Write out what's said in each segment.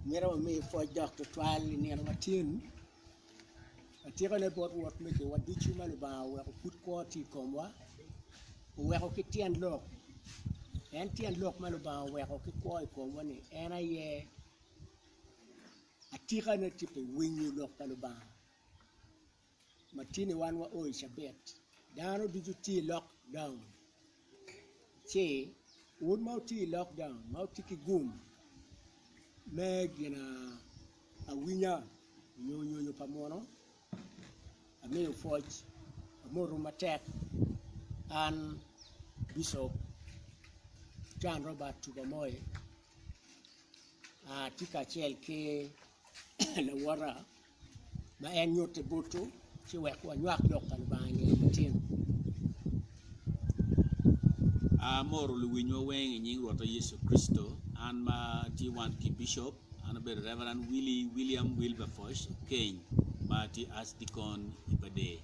Myero wami pwoc dok tutwal i nino matin atikane bot Rwot megiwa ducu ma Lubanga oweko pud kwo tye i komwa oweko ki tyen lok en tyen lok ma Lubanga oweko ki kwo i komwa-ni en aye atikane tye pi winyo lok pa Lubanga ma tye-ni wan wao i cabit dano ducu tye i lok down ci wun ma wutye i lok down ma wutye ki gum me gin awinya nyo nyonyo pa muno amiyo pwoc amoto matek an Bicop John Robert Tugamoyo atye kacel ki lawota ma en nyutte buto ci wek wanywak lok pa Lubanga i nino matin. Amoro luwinywa weng i nying Rwotwa Yecu Kricito, an ma atye wan ki Bicop, an abedo Reverend Willie William Wilberforce Okeny ma atye Archdeacon i Pader.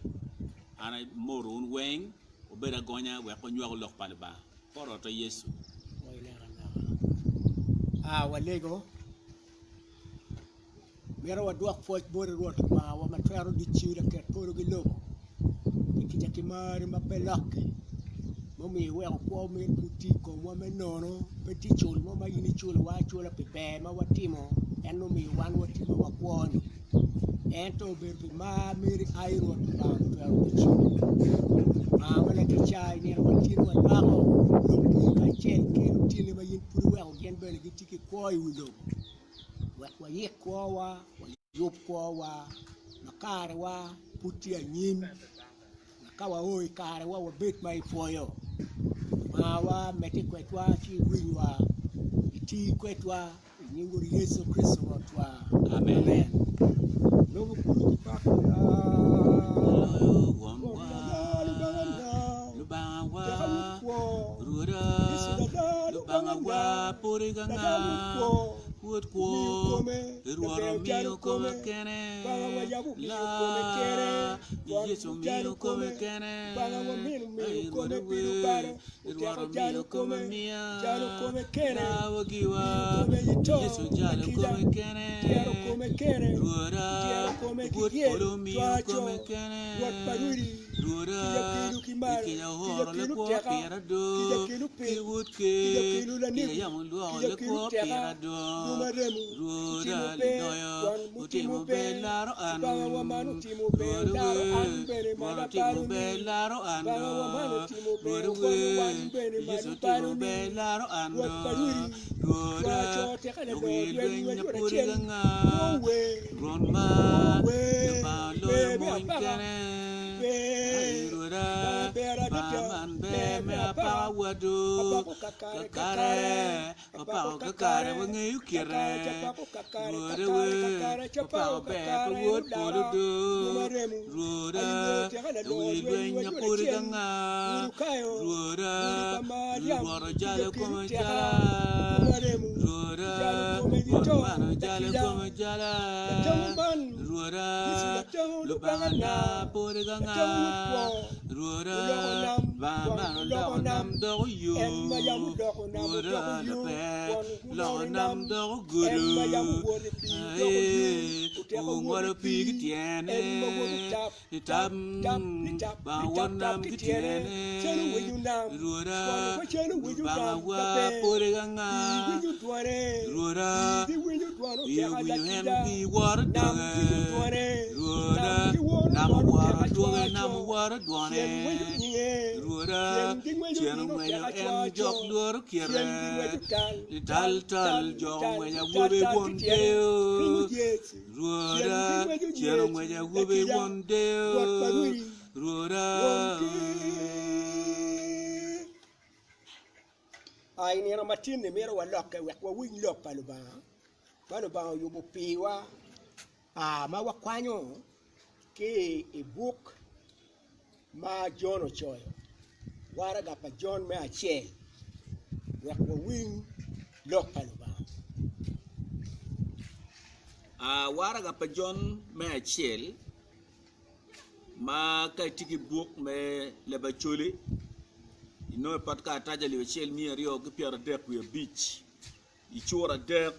An amoro wun weng, wubed agonya wek wanywak lok pa Lubanga. Kor Rwotwa Yecu. Walego. Myero wadwok pwoc boti Rwot Lubangawa ma twero ducu laket polo ki lobo, pi kica ki marri ma pe lokke, mumiyo iweko kwo meri pud tye i komwa me nono, pe tye cul mo ma in iculowa acula pi ber ma watimo, en omiyo wan watye ma wakwo-ni. Ento obedo pi mar meri ai Rwot Lubanga Mutwero Ducu. Lubanga ma lakica i nino ma tin wanywako lokki kacel ki lutini ma in pud iweko gin bene gitye ki kwo i wi lobo. Wek wayik kwowa, wayub kwowa ma karewa pud tye anyim, wek ka wao i karewa wabed ma ipwoyo. Marwa medde kwedwa ci iwinywa, iti kwedwa i nying Wod Yecu Kricito Rwotwa. Amen. Lobo kulu ki pako ya. Wonwa, Lubangawa, Rwoda, Lubangawa, pud iganga, Wod kwo, Rwot omiyo kome kene, la, Yecu omiyo kome kene, ai Rwot wer, Rwot omiyo kome miya, lawa giwa, Yecu ojalo kome kene, Rwoda, Wod polo omiyo kome kene, Rwoda, i kica ooro lakwo pira do, ki wod ker, kica yam olwoko lakwo pira do, Rwoda liloyo, otimo ber laro an, Rwoda wer, Rwot otimo ber laro an do, Rwoda wer, Yecu otimo ber laro an do, Rwoda, luwi lweny na pud iganga, Rwot ma Lubanga oloyo mony kene, Ai Rwoda, par man ber me apaka wa do, kakare wapako kakare wangeyo kite, Rwoda wer, wapako ber pa Wod polo do, Rwoda lawi lweny na pud iganga, Rwoda Rwot ojalo kome ajala, Rwoda Rwot man ojalo kome ajala, Rwoda Lubangana pud iganga, Rwoda Lubanga man oloko nam doko yo, Rwoda laper loko nam doko gudo, Aye ongolo pii ki tyene. Litap bang wot nam ki tyene, Rwoda, Lubangawa pwode ka nga? Rwoda, iye owinyo en ki woro doge, Rwoda, nam oworo dwoge, nam oworo dwone, Rwoda, cen ongwenyo en jok lworo kite, Lital tal jok ongwenyo awobe won deyo. Rwoda, cen ongwec awobi won deyo, Rwoda. A I nino matin-ni myero walokke wek wawiny lok pa Lubanga ma Lubanga oyubo piwa a ma wakwanyo ki i buk ma Jon ocoyo, waraga pa Jon me acel, wek wawiny lok pa Lubanga. Waraga pa Jon me acel ma ka itye ki buk me leb Acholi inongo i pot karatac alip acel miya aryo ki pyerarek wiye abic i cura adek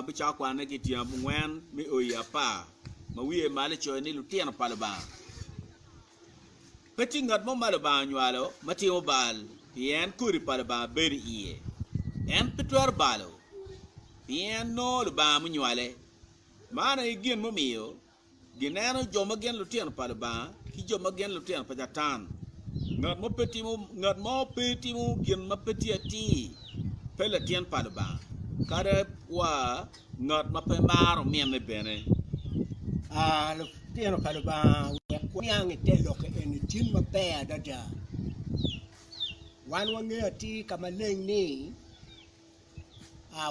bicako kwane ki i tyeng abongwen me o i apar ma wiye malo coyo ni lutino pa Lubanga. Pe tye ngat mo ma Lubanga onywalo ma timo bal, pien kodi pa Lubanga bedo i iye. En pe twero balo, pien nongo Lubanga munywale. Man aye gin mumiyo gineno jo ma gin lutino pa Lubanga ki jo ma gin lutino pa Catan. Ngat mo pe timo, ngat mo pe timo gin ma pe tye atir pe latin pa Lubanga, kadi wa ngat ma pe maro ominne bene. A Lutino pa Lubanga, wek waniang i te lokke eni tin maber adada. Wan wangeyo atir ka maleng ni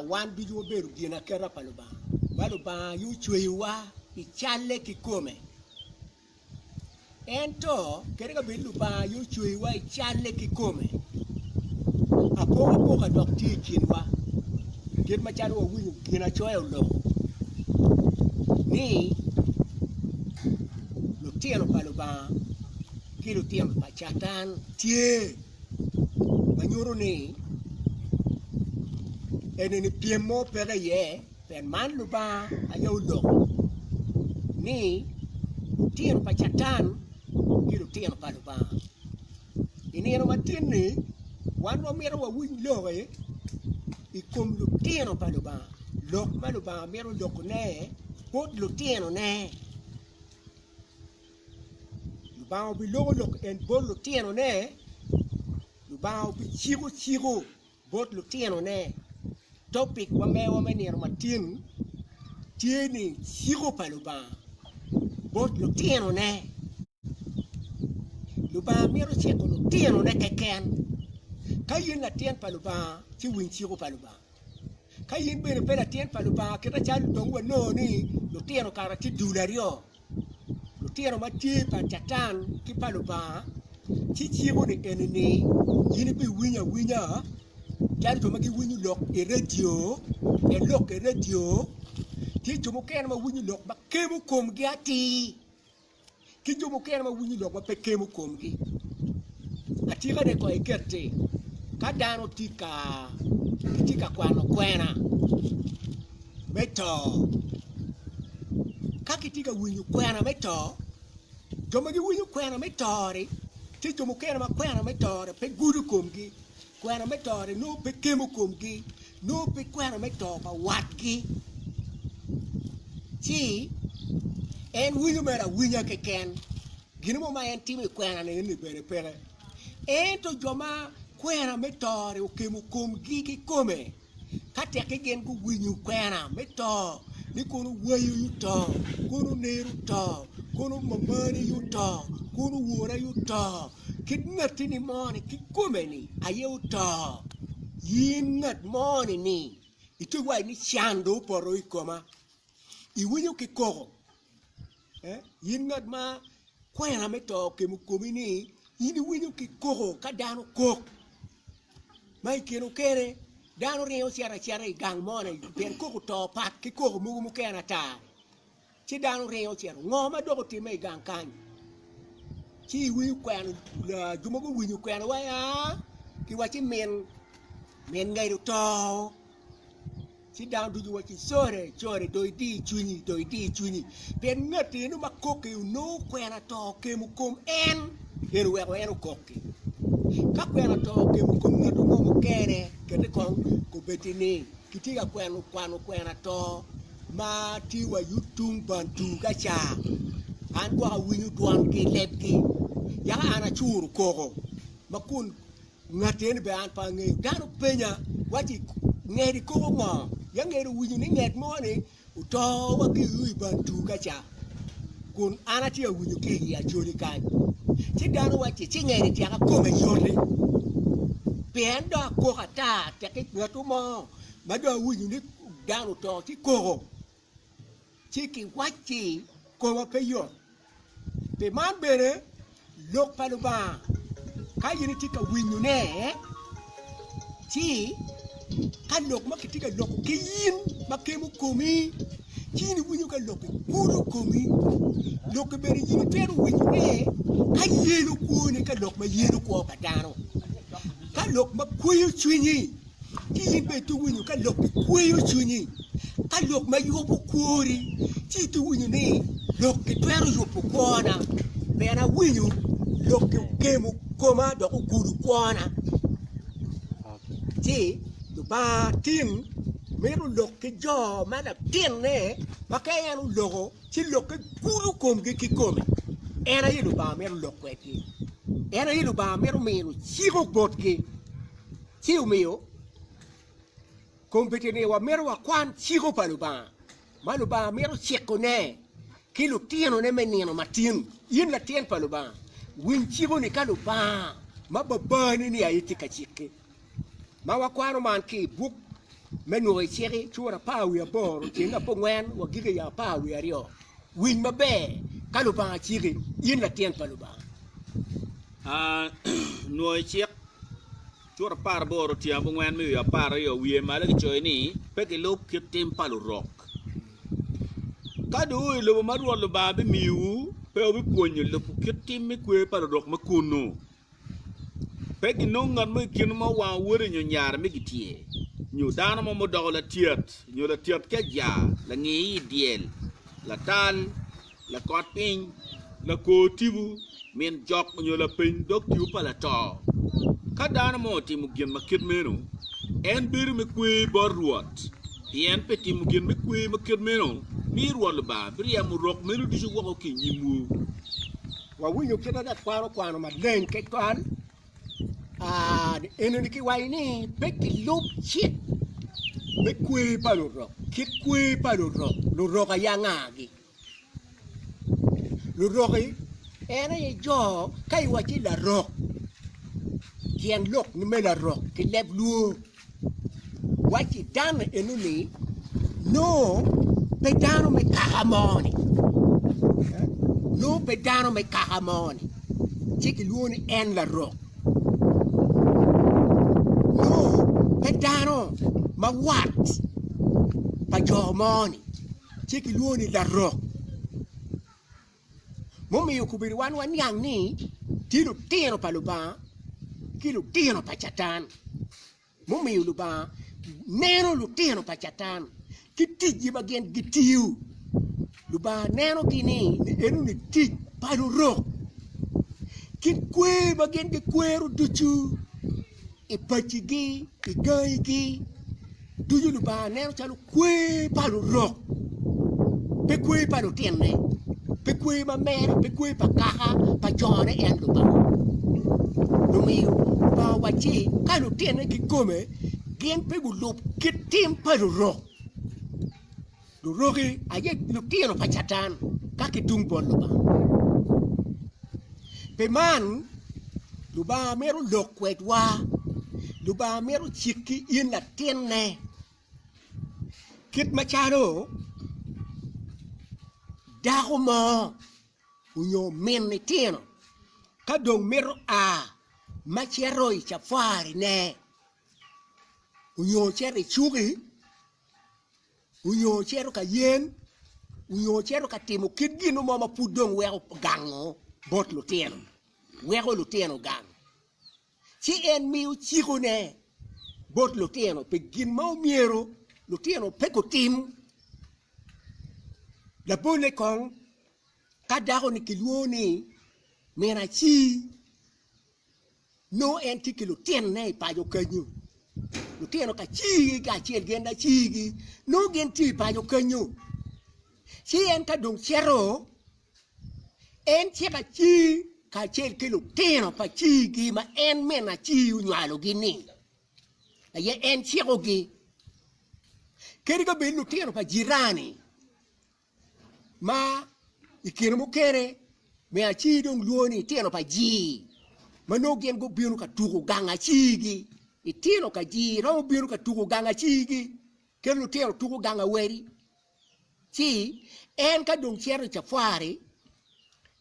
wan ducu wabedo ginaketa pa Lubanga, ma Lubanga aye ocweyowa i calle kikome. Ento, kadi ka bed Lubanga aye ocweyowa i calle kikome, apokapoka dok tye i kinwa. Kit macalo wawinyo Ginacoya oloko ni lutino pa Lubanga ki lutino pa Catan tye ma nyuto ni enini pyem mo peke iye. Pien man Lubanga aye oloko ni lutino pa Catan ki lutino pa Lubanga. I nino matin-ni, wan wamito wawiny lok-ki i kom lutino pa Lubanga, lok ma Lubanga mito lokone bot lutinone. Lubanga obiloko lok en bot lutinone, Lubanga obiciko ciko. Bot lutinone, topik wa mewa me nino matin tye ni Ciko pa Lubanga bot lutinone. Lubanga mito ciko lutinone keken. Ka in latin pa Lubanga, ci winy ciko pa Lubanga. Ka in bene pe latin pa Lubanga, kit macalo dong wanongo ni lutino kara tye dul aryo. Lutino ma tye pa Catan ki pa Lubanga ci ciko ni eni ni in ibiwinyo awinya calo jo ma giwinyo lok i redio pien lok i redio tye jo mukene ma winyo lok ma kemo komgi atir ki jo mukene ma winyo lok ma pe kemo komgi. Atikane kong iket-ti ka dano tye ka gitye ka kwano kwena me to ka gitye ka winyo kwena me to jo ma giwinyo kwena me to-ni tye jo mukene ma kwena me to-ni pe gudo komgi kwena me to-ni nongo pe kemo komgi nongo pe kwena me to pa watgi ci en winyo mere awinya keken. Gin mo ma en timo i kwena-ni eni bene peke. Ento jo ma kwena me to-ri okemo komgi kikome, ka tekki gin guwinyo kwena me to ni kono wayi aye oto, kono neri oto, kono mamani aye oto, kono wora aye oto, kit ngatti-ni moni kikome-ni aye oto, in ngat moni-ni itye waci ni can dong opoto i koma, iwinyo ki koko. In ngat ma kwena me to okemo komi ni in iwinyo ki koko ka dano kok ma i kine okene dano ringo cito acita i gang moni pien koko to pat ki koko mogo mukene ata ci dano ringo cito ngo ma dok otimme i gang kany ci iwinyo kwena jo mogo owinyo kwena wa aa kiwacci min min ngec oto. Ci dano ducu wacci, Core, core, dong idi cwinyi, dong idi cwinyi. Pien ngat eno ma kok-ki onongo kwena to okemo kom en, en oweko en okok-ki. Ka kwena to okemo kom ngat mo mukene, kete kong kobeddi ni kitye ka kweno kwano kwena to ma tye wa yut tung Bantu ka ca, an gwok awinyo dwangi, lebgi, yaka an acuro koko ma kun Ngat eni bene an pe angeyo. Dano penya wacci nget i koko ngo? Ya nget owinyo ni nget mo ni oto wa ki i Bantu ka ca kun an atye ka winyo ki i Acholi kany. Ci dano wacci ci nget i tyeka kome yoti pien dong akoko ata tekki ngat mo ma dong awinyo ni dano oto ci koko. ci kiwacci koma pe yot. Pi man bene, Lok pa Lubanga ka in itye ka winyone, ci ka lok ma kitye ka loko ki in ma kemo komi, Ci in iwinyo ka lok-ki gudo komi. Lok-ki bene in itwero winyone ka yelo kwoni ka lok ma yelo kwo pa dano. Ka lok ma kweyo cwinyi, ci in bene itye winyo ka lok-ki kweyo cwinyi. Ka lok ma yubo kwori, ci itye winyo ni lok-ki twero yubo kwona pien awinyo lok-ki okemo koma dok ogudo kwona. Ci Lubanga tin mito lok ki jo ma latinne ma ka en oloko ci lokke gudo komgi kikome. En aye Lubanga mito lok kwedgi. En aye Lubanga mito mino ciko botgi. Ci omiyo kombeddi-ni wamito wakwan ciko pa Lubanga ma Lubanga mito cikone ki lutinone me nino matin. In latin pa Lubanga, winy cikoni ka Lubanga ma babani-ni aye tye ka cikki. Ma wakwano man ki i buk me Nwogo i Cik-ki, cura 18, tyeng abongwen wa giko i 12. Winy maber ka Lubanga ciki, in latin pa Lubanga. Nwogo i Cik, cura 18, tyeng abongwen me wiye 12, wiye malo kicoyo ni, Pe gilub kit tim pa lurok. Ka dong wuo i lobo ma Rwot Lubanga bimiyowu, pe wubipwonyo lubo kit tim me kwer pa lurok ma kunnu. Pe ginong ngat mo i kinwu ma owango wode nyo nyare me gityer, nyo dano mo mudoko latyet, nyo latyet ki ajaa, langi i dyel, latal, lakot piny, lakor tipo, min jok nyo lapeny dog tipo pa lato. Ka dano mo otimo gin ma kit meno, en bedo me kwer bot Rwot, pien pi timo gin me kwer ma kit meno, miyo Rwot Lubanga biryemo rok meno ducu woko ki i nyimwu. Wawinyo kit ma lakwar okwano maleng keken, enoni kiwaco ni pe kilub cik me kwer pa lurok, kit kwer pa lurok, lurok aye angagi? Lurok-ki en aye jo ka iwacci larok tyen lok me larok ki leb lwo. Wacci dano enoni nongo pe dano me kaka mo-ni, nongo pe dano me kaka mo-ni ci kilwongo ni en larok nongo pe dano ma wat pa jo mo-ni ci kilwongo ni larok. Mumiyo kobedo wan waniang ni tye lutino pa Lubanga ki lutino pa Catan. Mumiyo Lubanga neno lutino pa Catan ki ticgi ma gin gitiyo. Lubanga nenogi ni enoni tic pa lurok ki kwer ma gin gikwero ducu i pacigi, i gangigi ducu Lubanga neno calo kwer pa lurok, pe kwer pa lutinne, pe kwer ma mere, pe kwer pa kaka pa jone en Lubanga. Omiyo Lubanga owacci ka lutinne kikome gin pe gulub kit tim pa lurok. Luroki aye lutino pa Catan ka ki tung bot Lubanga. Pi man, Lubanga mito lok kwedwa. Lubanga mito cikki in latinne kit macalo dako mo onyo min litino ka dong mito a ma cito i cafarine onyo cito i cuki. onyo cito ka yen, onyo cito ka timo kit gin mo ma pud dong weko gango bot lutino, weko lutino gang. Ci en miyo cikone bot lutino pi gin ma omyero lutino pe gutim. Labolle kong, ka dako-ni kilwongo ni min acii, Nongo en tye ki lutinone i paco kenyo, lutino ka cigi kacel gin acigi nongo gin tye i paco kenyo ci en ka dong cito en cito aci kacel ki lutino pa cigi ma en min aci onywalogi-ni aye en cikogi kadi ka bed lutino pa jirani. ma i kine mukene me acii dong lwongo ni itino pa jii ma nongo gin gubino ka tuko gang aciigi itino ka jii romo bino ka tuko gang aciigi kit lutino tuko gang aweri ci en ka dong cito i cafari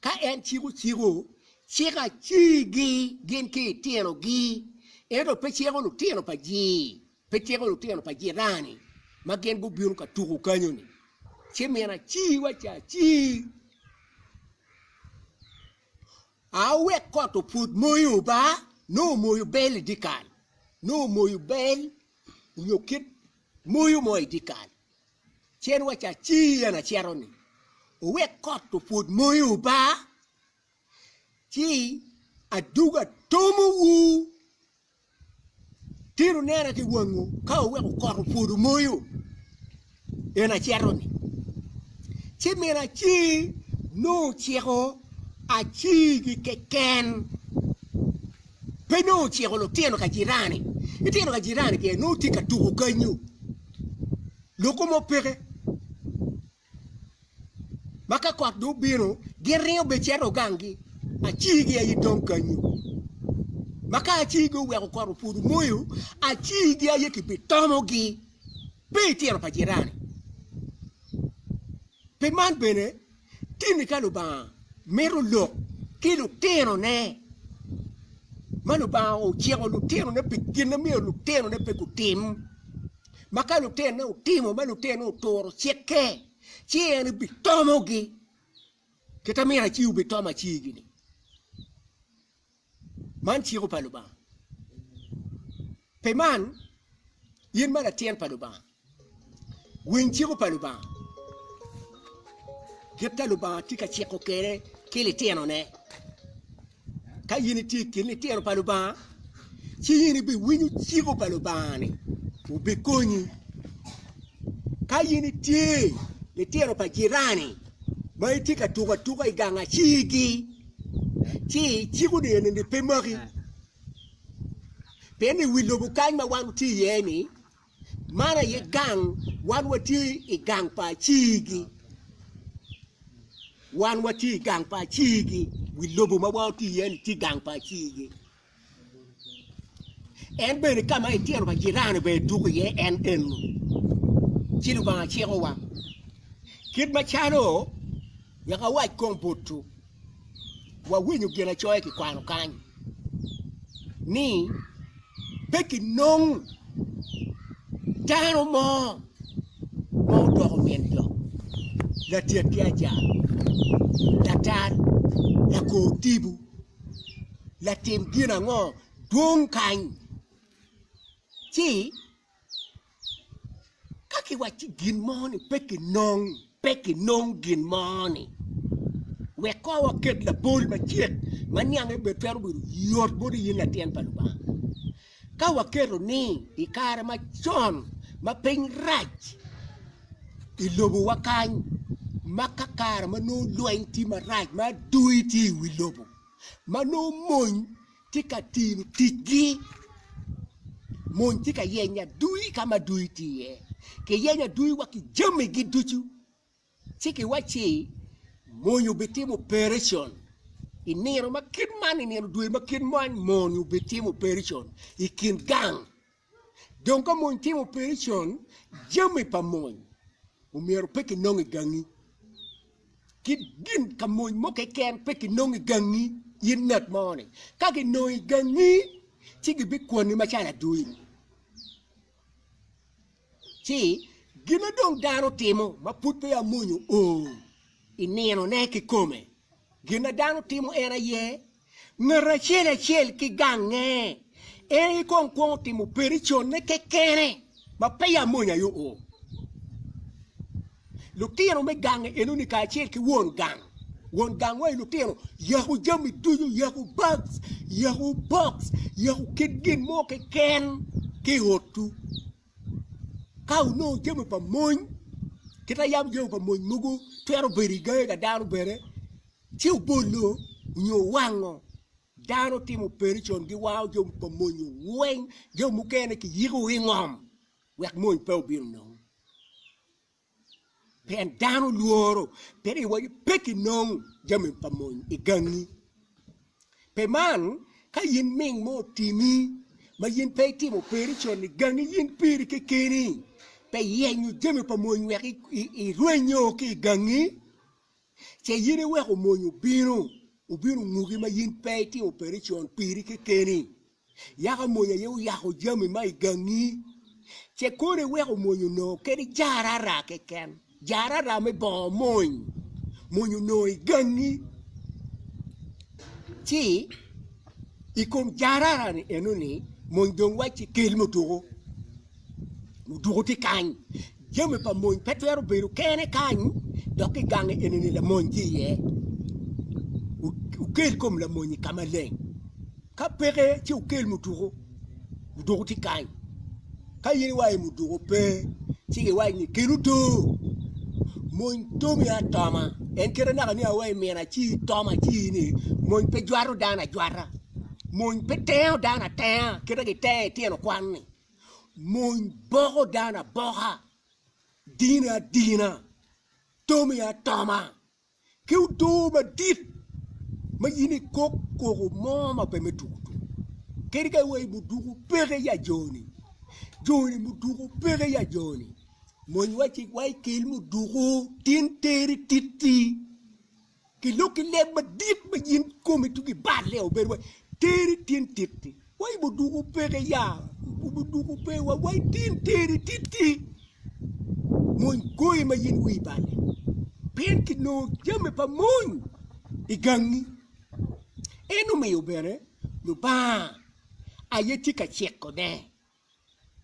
ka en ciko ciko ciko aciigi gin ki itinogi ento pe ciko lutino pa jii. Pe ciko lutino pa jirani ma gin gubino ka tuko kanyo-ni. Ci min acii wacci acii awek kot opwod moyo ba nongo omoyo bel i dyekal nongo omoyo bel nyo kit moyo mo i dyekal ci en wacci acii en acito ni owek kot opwod moyo ba ci adwogo atomowu Tino nena ki wangu ka oweko kot opwodo moyo en acito-ni, ci min acii nongo ociko aciigi keken, pe nongo ociko lutino ka jirani, litino ka jirani pien nongo tye ka tuko kenyo loko mo peke. Ma ka kot dong obino, gin ringo bene cito ganggi, acigi aye dong kanyu. Ma ka acigi oweko kot opwodo moyo, acigi aye kibitomogi, pe itino pa jirani. Pi man bene, tinni ka Lubanga mito lok ki lutinone, ma Lubanga ociko lutinone pi gin ma myero lutinone pe gutim, ma ka lutinone otimo ma lutinone oturo cikke, ci en bitomogi kit ma myero aci obitomo acigi-ni. Man ciko pa Lubanga. Pi man, in ma latin pa Lubanga, winy ciko pa Lubanga kit ma Lubanga tye ka ciko kwede ki litinone. Ka in itye i kin litino pa Lubanga, ci in ibiwinyo ciko pa Lubanga-ni obikonyi. Ka in itye litino pa jirani ma itye ka tuko atuka i gang acigi, ci ciko-ni eni pe maki. Pien i wi lobo kany ma wan watye iye-ni, Man aye gang, wan watye i gang pa acigi. Wan watye i gang pa acigi, wi lobo ma wan watye iye-ni tye gang pa acigi. En bene ka ma itino pa jirani bene tuko iye en eno. Ci Lubanga cikowa. Kit macalo wek awac kong botwu, wawinyo ginacoya kikwano kany ni pe kinong dano mo ma odoko min jo, latyet ki ajar, latal, lakor tipo, latim gin ango dwong kany ci Ka kiwacci gin mo-ni pe kinong, pe kinong gin mo-ni. Wek kong waket labol macek ma niange bene twero bedo yot bot in latin pa Lubanga. Ka waketo ni i kare macon ma piny rac i lobowa kany ma ka kare ma nongo lweny tye marac ma adui tye i wi lobo ma nongo mony tye ka tino ticgi, mony tye ka yenyo adui ka ma adui tye iye, kiyenyo adui wa ki jamigi ducu ci kiwacci mony obitimo operation i nino ma kit man i nino dwe ma kit man mony obitimo operation i kin gang. Dong ka mony timo operation jami pa mony omyero pe kinong i gangi. Kit gin ka mony mo keken pe kinongo i gangi in ngat mo ni. Ka kinongo i gangi ci gibikwani macalo adui. Ci gin ma dong dano timo ma pud peya mony oo i ninone kikome, gin ma dano timo en aye Ngat acel acel ki gange, en aye kong kwongo timo periconne kekene ma peya mony aye oo. Lutino me gange enoni kacel ki won gang, won gang wa i lutino yako jami ducu, yako bags, yako box, yako kit gin mo keken ki i otwu. Ka wunongo jami pa mony, kit ma yam jami pa mony mogo twero bedo i gangi ka dano bene, Ci obolo nyo owango dano timo operecon giwango jo pa mony weng jo mukene kiyiko i ngom wek mony pe obin onong pien dano lworo pien iwaco pe kinong jami pa mony i gangi pi man ka in ming mo otimi ma in pe itimo operecon i gangi in piri kekeni pe iyenyo jami pa mony wek irwenyo ki i gangi. Ce in iweko mony obino, obino onguki ma in pe itimo operecon piri kekeni. Yaka mony aye oyako jami ma i gangi. Ce kono iweko mony onongo kadi jarara keken, jarara me bongo mony, mony onongo i gangi. Ci i kom jarara-ni enoni mony dong wacci kel mutuku, mutuku tye kany, jami pa mony pe twero bedo kene kany dok ki gangi enini lamony tye iye, wukel kom lamony-nyi ka maleng. Ka peke ci wukel muduku, muduku tye kany. Ka in iwaco muduku pe ci giwaco ni kel odo, mony tomi atoma en kite naka ni awaci min aci tom aci ni mony pe jwato dano ajwata, mony pe tengo dano atenga kite gitengo itino kwan ni, mony boko dano aboka, dine adina, tomi atoma. ki odoo madit ma in ikok koko mo ma pe me tuko tuko kadi ka iwaci muduku peke ya joni, joni muduku peke ya joni mony wacci wa ikel muduku tin teri titti ki lok ki leb madit ma in komi tugi balle obedo wai teri tin titti wai muduku peke ya muduku pe wa wai tin teri titti. Mony goyi ma in wii balle, pien kinongo jami pa mony i gangi. En omiyo bene Lubanga aye tye ka cikone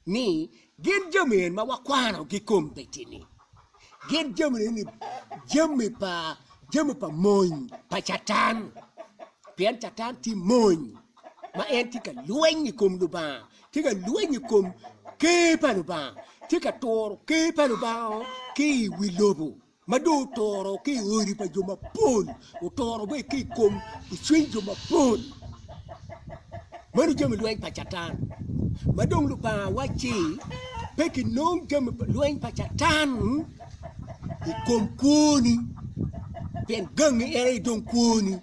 ni gin jami eni ma wakwanogi kombeddi-ni, gin jami eni jami pa jami pa mony pa Catan, pien Catan tye mony ma en tye ka lweny i kom Lubanga. Tye ka lweny i kom Ker pa Lubanga, tye ka turo Ker pa Lubanga ki i wi lobo, ma dong oturo ki i odi pa jo mapol, oturo bene ki i kom i cwiny jo mapol. Meno jami lweny pa Catan. Ma dong Lubanga wacci pe kinong jami lweny pa Catan i kom kwoni, pien gangi en aye dong kwoni.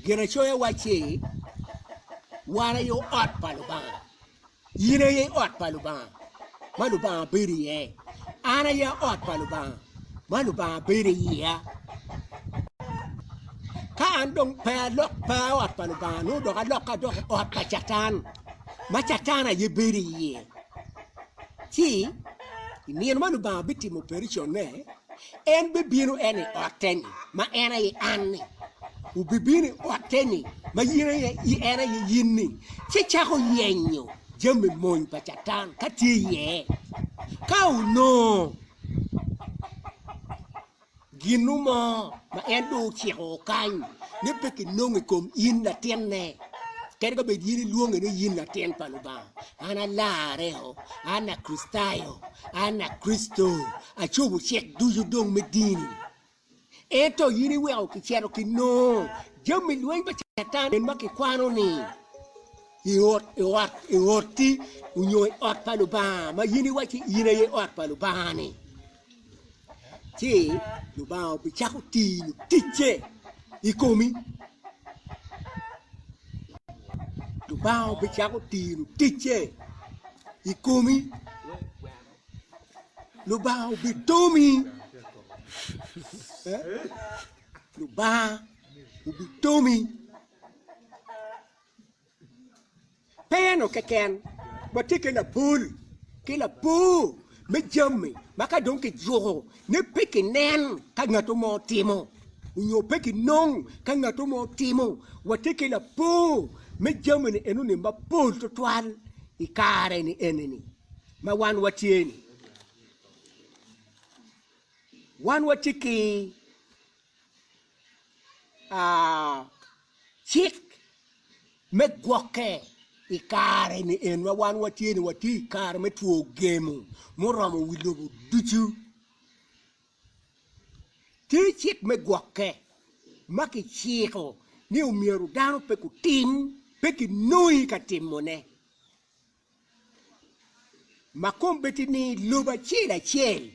Ginacoya wacci, Wan aye ot pa Lubanga, in aye ot pa Lubanga ma Lubanga bedo iye, an aye ot pa Lubanga ma Lubanga bedo iya. Ka an dong pe alok pe a ot pa Lubanga nongo dok alokke adok i ot pa Catan ma Catan aye bedo iye. Ci i nino ma Lubanga bitimo opericonne, En bibino en i otte-ni, ma en aye an-ni. Obibino i otte-ni, ma in aye en aye in-ni, ci cako yenyo jami mony pa Catan ka tye iye. Ka onongo ginu mo ma en dong ociko kany ni pe kinongo i kom in latinne, kadi ka bed in ilwonge ni in latin pa Lubanga, an alarreo, an Lakricitayo, an Lakricito, Acobo cik ducu dong me dini. Ento in iweko kicito kinongo jami lweny pa Catan ma kikwano-ni i ot-ti nyo i ot pa Lubanga ma in iwacci in aye ot pa Lubanga-ni. Ci Lubanga obicako tiyo ticce i komi. Lubanga obicako tiyo ticce i komi. Lubanga obitomi, Lubanga obitomi. Pe eno keken, watye ki labol ki lapor me jami ma ka dong kijuko ni pe kinen ka ngat mo timo nyo pe kinong ka ngat mo timo. Watye ki lapor me jami-ni enoni mapol tutwal i kare-ni eni-ni. ma wan watye-ni. Wan watye ki cik me gwokke i kare-ni en ma wan watye-ni, watye i kare me two gemo muromo wi lobo ducu. Tye cik me gwokke ma kiciko ni omyero dano pe gutim, pe kinongi ka timone. Ma kombeddi ni lobo acel acel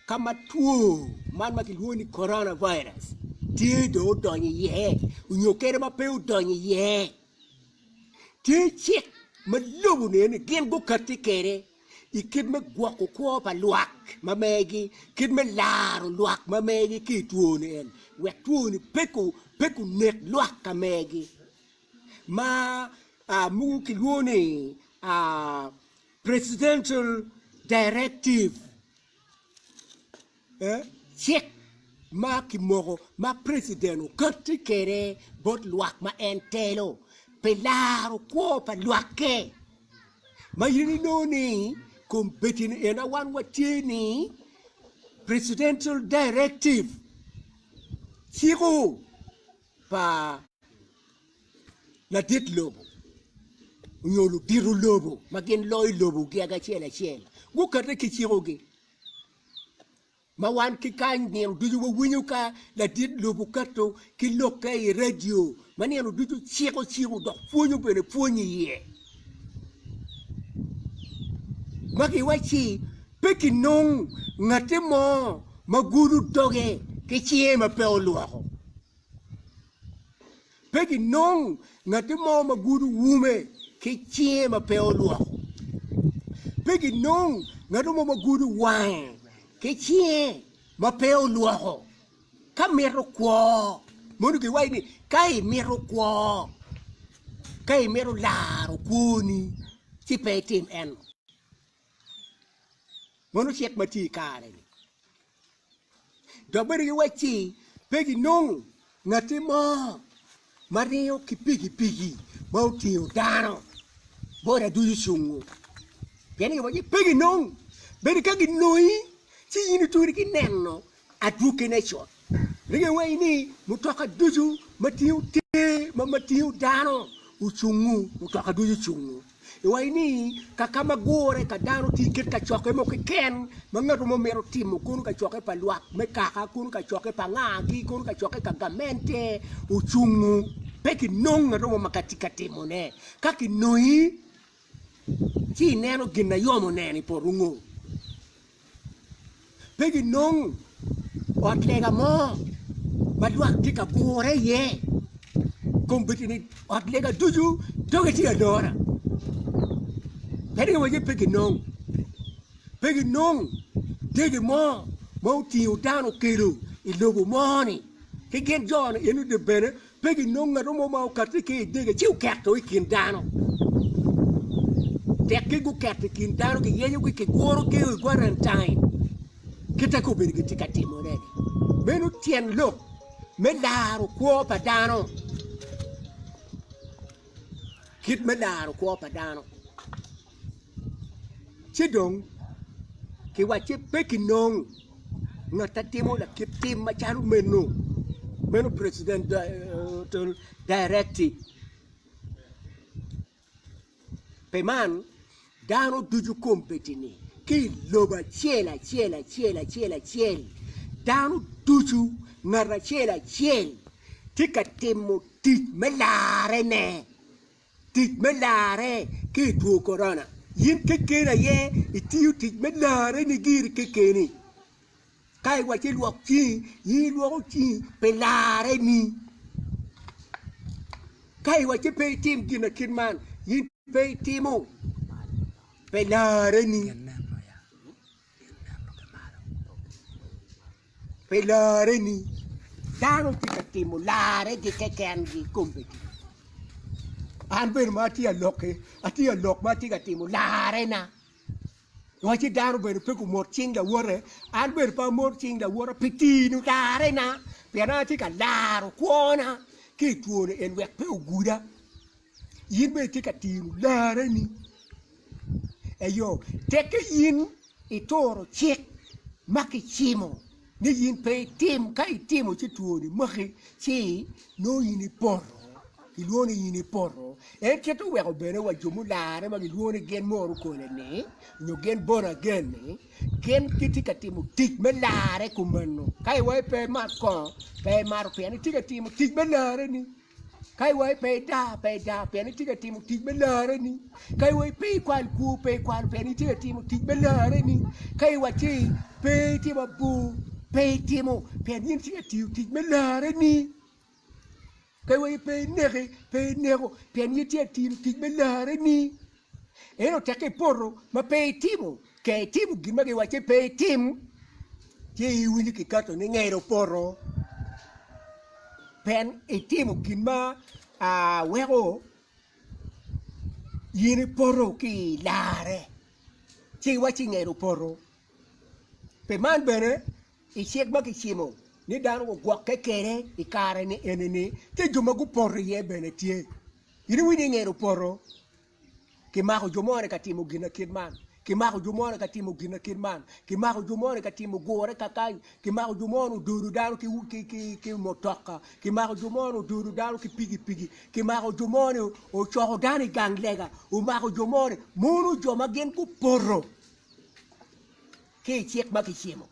ka ma two man ma kilwongo ni corona virus tye dong odonyo iye nyo kadi ma pe odonyo iye tye cik ma lobo-ni eni gin gukatti kwede i kit me gwoko kwo pa lwak ma megi kit me laro lwak ma megi ki i two-ni eni wek two-ni pe kunek lwak ka megi. Ma mogo kilwongo ni. Presidential Directive, cik ma kimoko ma preciden okatti kwede bot lwak ma en telo pi laro kwo pa lwakke ma in inongo ni kombeddi ni ena wan watye ni Presidential Directive ciko pa ladit lobo nyo ludito lobo ma gin loyo lobogi acel acel gukette ki cikogi ma wan ki kany nino ducu wawinyo ka ladit lobo keto ki lokke i redio ma nino ducu ciko ciko dok pwonyo bene pwony iye ma giwacci pe kinong ngatti mo ma gudo doge ki cinge ma pe olwoko. Pe ginong ngatti mo ma gudo ume ki cinge ma pe olwoko. Pe ginong ngatti mo ma gudo wange ki cinge ma pe olwoko. Ka mito kwo, mono giwaco ni ka imito kwo, ka imito laro kwoni, ci pe itim eno. Meno cik ma tye i kare-ni. Dok bene giwacci pe ginong ngatti mo ma ringo ki pikipiki ma otingo dano boda ducu ocungo pien giwacci pe ginong bene ka ginongi ci in itweri ki neno adwogine cut. Ringo iwaci ni mutoka ducu ma tingo ter ma tingo dano ocungo mutoka ducu ocungo. Iwaci ni kaka ma gure ka dano tye kit kacokke mo keken ma ngat mo mito timo kono kacokke pa lwak me kaka kono kacokke pa anga-gi kono kacokke ka gamente ocungo pe kinong ngat mo ma tye ka timone ka kinongi ci ineno gin na yom oneno i poto ngo. Pe ginong ot lega mo ma lwak tye ka gure iye kombeddi ni ot lega ducu doge tye alora kadi wa pe ginong pe ginong dege mo ma otingo dano okelo i lobo mo-ni ki gin jo-ni eni bene Pe ginong ngat mo ma okatti ki i dege ci oketo i kin dano. Tekki guketo i kin dano giyenyogi kigurogi i kwarantain kite ka obedo gitye ka timone-ni. Meno tyen lok me laro kwo pa dano, kit me laro kwo pa dano. Ci dong kiwacce pe kinong ngat a timo lakit tim macalo meno, meno presidential directive. Pi man dano ducu kombeddi-ni ki i lobo acel acel acel acel acel dano ducu ngat acel acel tye ka timo tic me larre-ne. Tic me larre ki i two korona. In kekeni aye itiyo tic me larreni giri kekeni. Ka iwacci lwok cingi, in ilwoko cingi pi larreni. Ka iwacci pe itim gin ma kit man, in pe itimo pi larreni. Pi larreni, dano tye ka timo larregi kekengi kombeddi. An bene ma atye ka lok-ki, atye ka lok ma atye ka timo larrena. Wacci dano bene pe gumot cing lawote, an bene pe amoto cing lawota pi tino larrena, pien an atye ka laro kwona ki i twoni en wek pe oguda. In bene itye ka tino larreni. Eyo, tekke in ituro cik ma kicimo ni in pe itim, ka itimo ci twoni maki, ci nongo in ipoto, kilwongo ni in ipoto. En kit oweko bene wa jo mularre ma gilwongo ni gin morokole-ni nyo gin born again-ni, gin gitye ka timo tic me larre kumeno. Ka iwaco pe imat kongo, pe imato pien itye ka timo tic me larreni. Ka iwaco pe ida, pe ida pien itye ka timo tic me larreni. Ka iwaco pe ikwal kwo, pe ikwalo pien itye ka timo tic me larreni. Ka iwacci pe itimo abor, pe itimo pien in itye ka tiyo tic me larreni. Ka iwaco pe ineki, pe ineko pien in itye ka tiyo tic me larreni. Ento tekke ipoto ma pe itimo, ka itimo gin ma giwacci pe itim, ci iwinyo kikato ni ngede opoto pien itimo gin ma weko in ipoto ki i larre. Ci iwacci i nget opoto. Pi man bene, i cik ma kicimo ni dano gugwokke kwede i kare-ni eni-ni, tye jo ma gupoto iye bene tye. In iwinyo i nget opoto, kimako jo moni ka timo gin ma kit man, kimako jo moni ka timo gin ma kit man, kimako jo moni ka timo gure kakany, kimako jo moni ododo dano ki mutoka, kimako jo moni ododo dano ki pikipiki, kimako jo moni ocoko dano i gang lega, omako jo moni, mono jo ma gin gupoto ki i cik ma kicimo.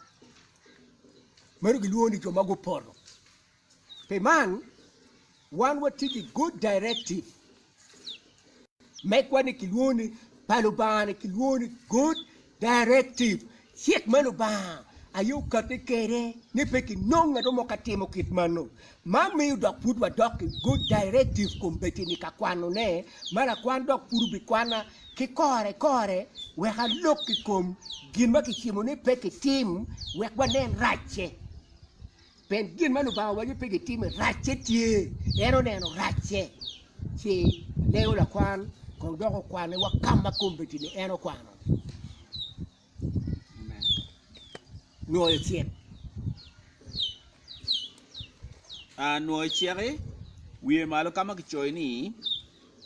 Meno gilwongo ni jo ma gupoto. Pi man, wan watye ki good directive Megwa ni kilwongo ni pa Lubanga ni kilwongo ni good directive, cik ma Lubanga aye okati kwede ni pe kinong ngat mo ka timo kit meno. Man miyo dok pud wadok ki good directive kombeddi ni ka kwanone ma lakwan dok pud obikwana ki kore kore wek alok i kom gin ma kicimo ni pe kitim wek wanen racce. Pien gin ma Lubanga owaco pe gitime, racce tye, en oneno racce, ci alego lakwan kong dok okwane wa ka ma kombeddi-ni en okwano nwoyo cik. Nwoyo cik-ki, wiye malo ka ma kicoyo ni,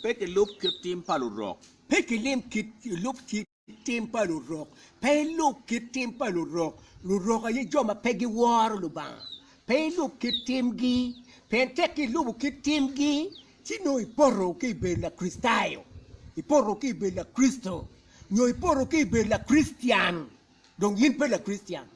Pe kilub kit tim pa lurok. Pe kilim kit lub kit tim pa lurok. Pe ilub kit tim pa lurok. Lurok aye jo ma pe giworo Lubanga. Pe ilub kit timgi, pien tek ka ilubo kit timgi, ci nongo ipoto ki i bedo Lakricitayo, ipoto ki i bedo Lakricito, nyo ipoto ki i bedo Lakricitian. Dong in pe Lakricitian.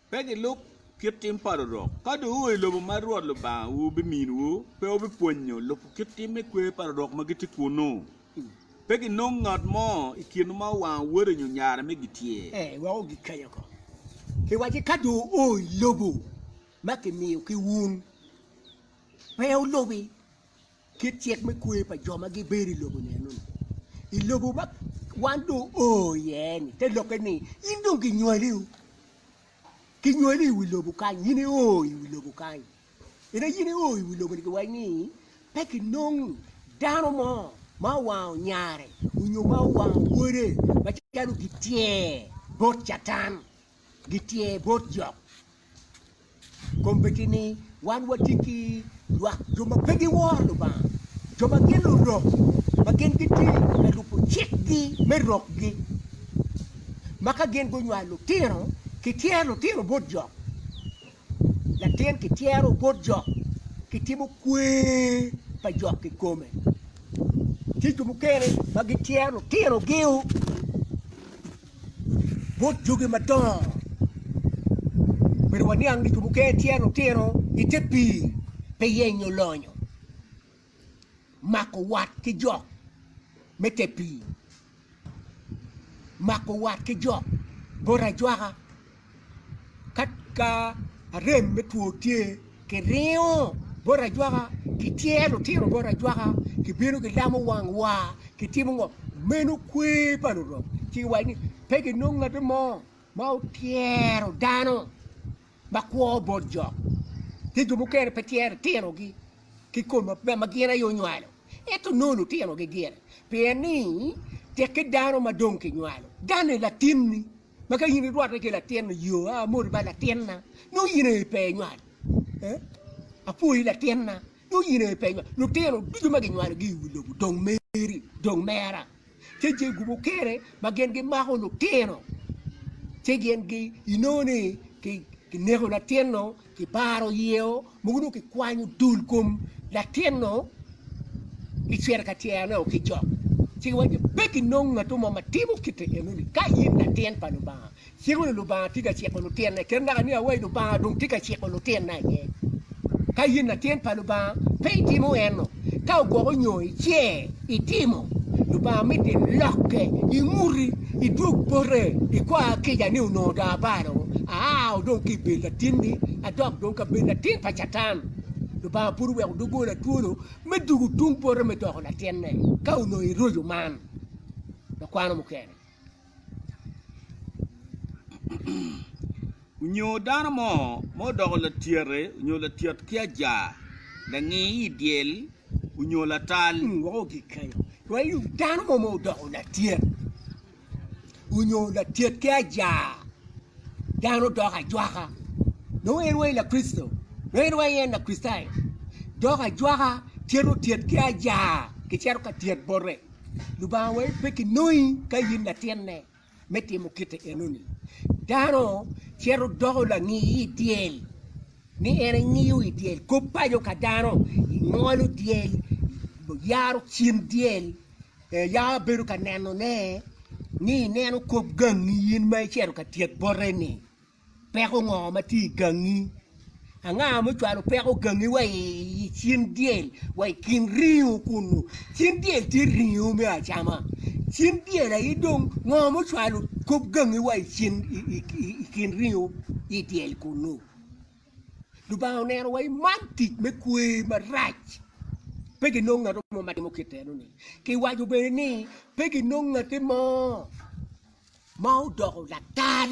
Pe gilub kit tim pa lurok. Ka dong wuo i lobo ma Rwot Lubangawu biminowu, pe wubipwonyo lubo kit tim me kwer pa lurok ma gitye kunnu. Pe ginong ngat mo i kinwu ma owango wode nyo nyare me gityer. Ee, wek ogik kenyo ko. Kiwacci ka dong wuo i lobo ma kimiyo ki wun, pe wulubi kit cik me kwer pa jo ma gibedo i lobo-ni enoni. I lobo ma wan dong oo iye-ni, te lokke ni in dong ginywaliu, kinywali i wi lobo kany, in io i wi lobo kany. In aye in io i wi lobo-ni giwaco ni pe kinong dano mo ma owango nyare nyo ma owango wode macalo gityer bot Catan, gityer bot jok. Kombeddi ni wan watye ki lwak jo ma pe giworo Lubanga, jo ma gin lurok ma gin gitye ka lubo cikgi me rokgi, ma ka gin gunywalo lutino, kityero lutino bot jok, latin kityero bot jok, kitimo kwer pa jok kikome. Tye jo mukene ma gityero lutinogi-u. Bot jogi madongo, myero waniang ni jo mukene tyero lutino i te pii pe yenyo lonyo, mako wat ki jok me te pii, mako wat ki jok bot ajwaka. Ka arem me two tye, kiringo bot ajwaka, kityero lutino bot ajwaka, kibino gilamo wang war, kitimo ngo, meno kwer pa lurok. Ci giwaco ni pe ginong ngat mo ma otyero dano ma kwo bot jok. Tye jo mukene pe tyero litinogi ki kom ma gin aye onywalo, ento nongo lutinogi gire pien ni tekke dano ma dong kinywalo, dano-ni latinni. Ma ka in irwatte ki latin i yo, a amoti ba latinna, nongo in aye pe inywalo. Eh? Apwoyi latinna, nongo in aye pe inywalo. Lutino ducu ma ginywalogi i wi lobo dong meri, dong mera. Ci jo mukene ma gin gimako lutino, ci gin gi inongo ni kineko latin-nu, kibaro yeo, mogo nongo kikwanyo dul kom latin-nu kicito ka tyerone ki jok. Ci giwaco ni pe kinong ngat mo ma timo kite enoni ka in latin pa Lubanga. Ciko ni Lubanga tye ka ciko lutinne. Kit naka ni awaci Lubanga dong tye ka ciko lutinne aye. Ka in latin pa Lubanga, pe itimo eno. Ka ogwoko nyo icer, itimo, Lubanga mito ilokke, inguti, idwog bote, ikwa kica ni onongo dong abalo, aa dong ki i bedo latinni, adok dong ka bedo latin pa Catan. Lubanga pud oweko doggola twolo me dugo tung bote me doko latinne ka onongo iroco man. Lakwano mukene. Onyo dano mo ma odoko latyete nyo latyet ki ajar, langi i dyel onyo latal. Woko ogik kenyo. Dano mo ma odoko latyet. onyo latyet ki ajaa dano doko ajwaka nongo en wai lakricito nongo en wai en lakricitayo doko ajwaka cito tyet ki ajaa kicito ka tyet bote Lubanga wai pe kinongi ka in latinne me timo kite enoni dano cito doko langi i dyel ni en engiyo i dyel kop paco ka dano ngolo dyel yaro cin dyel ya bedo ka nenone ni ineno kop gangi in ma icito ka tyet bote-ni peko ngo ma tye i gangi anga mucwalo peko gangi wa i cin dyel wa i kin ringo kunu cin dyel tye ringo me acama cin dyel aye dong ngo mucwalo kop gangi wa i kin ringo i dyel kunu. Lubanga oneno wa i man tic me kwer marac, pe ginong ngat mo ma timo kit eno-ni. Kiwaco bene ni pe ginong ngatti mo ma odoko latal,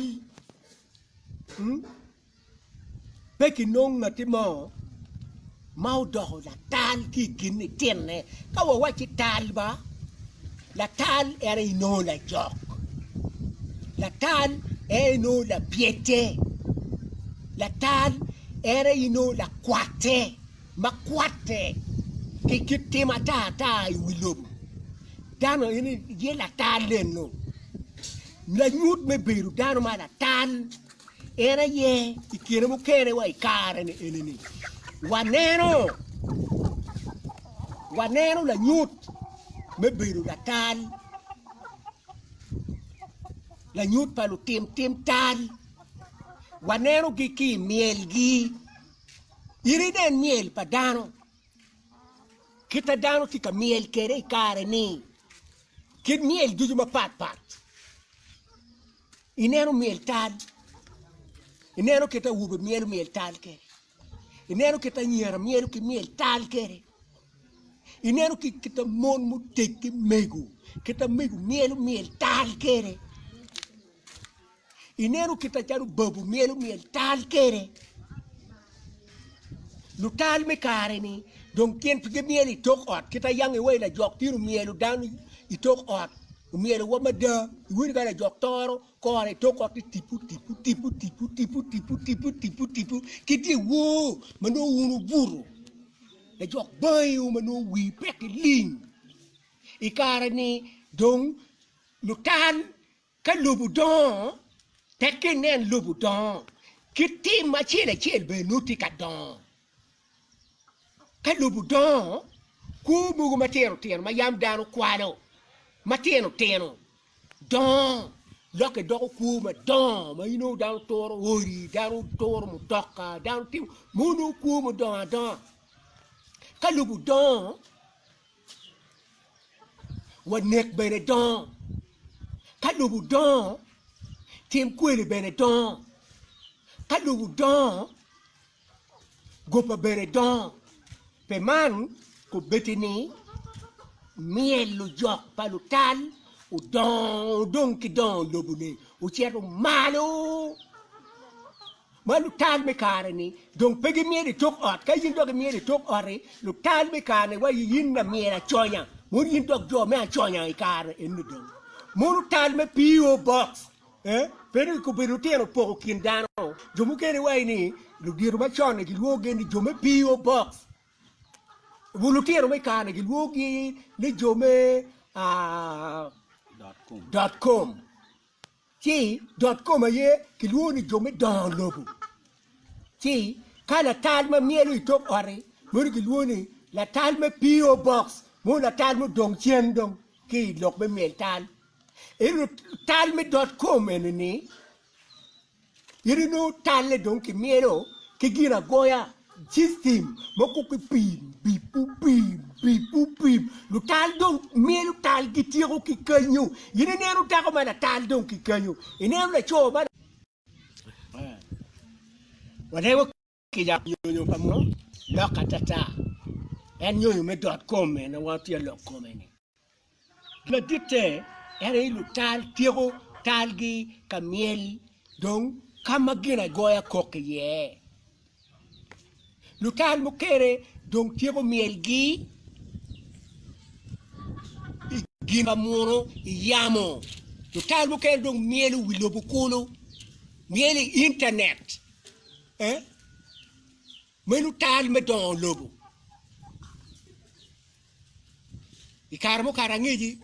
pe kinong ngatti mo ma odoko latal ki i kin litine. Ka wawacci tal ba, latal en aye inongo lajok, latal en aye inongo lapyecce, latal en aye inongo lakwatte ma kwatte ki kit tim ata ata i wi lobo. Dano eni aye latal eno, lanyut me bedo dano ma latal. En aye i kine mukene wa i kare-ni eni-ni, waneno, waneno lanyut me bedo latal, lanyut pa lutim tim tal, wanenogi ki i myelgi. In inen myel pa dano, kit ma dano tye ka myel kwede i kare-ni, kit myel ducu mapatpat. Ineno myel tal, ineno kit awobe myelo myel tal kwede, ineno kit anyira myelo ki myel tal kwede, ineno kit ma mon muteggi mego, kit ma mego myelo myel tal kwede, ineno kit macalo babu myelo myel tal kwede. Lutal me kare-ni dong gin pe gimyelo i tok ot kit ma yang iwaci lajok tye omyelo dano i tok ot omyelo wa mada iwinjo ka lajok toro kore i tok ot ni tipo tipo tipo tipo tipo tipo tipo tipo tipo ki dyewor ma nongo wun wubuto lajok bangi ma nongo wii pek iling i kare-ni dong lutal Ka lobo dongo, tek inen lobo dongo, ki tim acel acel bene nongo tye ka dongo. Ka lobo dongo, kwo mogo matino tino ma yam dano kwalo matino tino dongo lokke doko kwo madongo ma inongo dano turo odi, dano turo mutoka, dano timo mogo nongo kwo mudongo adonga. Ka lobo dongo, wa nek bene dongo, ka lobo dongo tim kweli bene dongo, ka lobo dongo goba bene dongo. Pi man kobeddi ni myel lujok pa lutal odongo odong ki dongo lobo-ni ocito malo. Ma lutal me kare-ni dong pe gimyelo i tok ot. Ka in dok imyelo i tok ot-ti, lutal me kare-ni wa in lamyel aconya, mono in dok jo me aconya i kare eni dong. Mono tal me PO Box, eh, pe ni obedo lutino opoko kin dano. Jo mukene waci ni ludito macon-ni gilwongogi ni jo me PO Box. Lutino me kare-ni gilwongogi ni jo me ah, dot com. Ci dot kom aye kilwongo ni jo me dongo lobo. Ci ka latal ma myelo i tok ot-ti mono kilwongo ni latal me PO Box, mono latal mudong cen dong ki i lok me myel tal. Ento tal me dot kom eni-ni In inongo talle dong kimyelo ki gin agoya, system, ma kok ki pim, bip opim, bip opim. Lutal dong myelo tal gityeko ki kanyo. In ineno dako ma latal dong ki kanyo. Ineno laco ma Walego kica nyonyo pa muno lok atata. En nyonyo me dot kom en aye watye ka lok kome ni. Laditte en aye lutal tyeko talgi ka myel dong ka ma ginagoya kok iye. Lutal mukene dong tyeko myelgi i gin pa muno i yamo. Lutal mukene dong myelo wi lobo kulu, myelo i intanet. Eh? Meno tal me dongo lobo. I kare mukato angeci,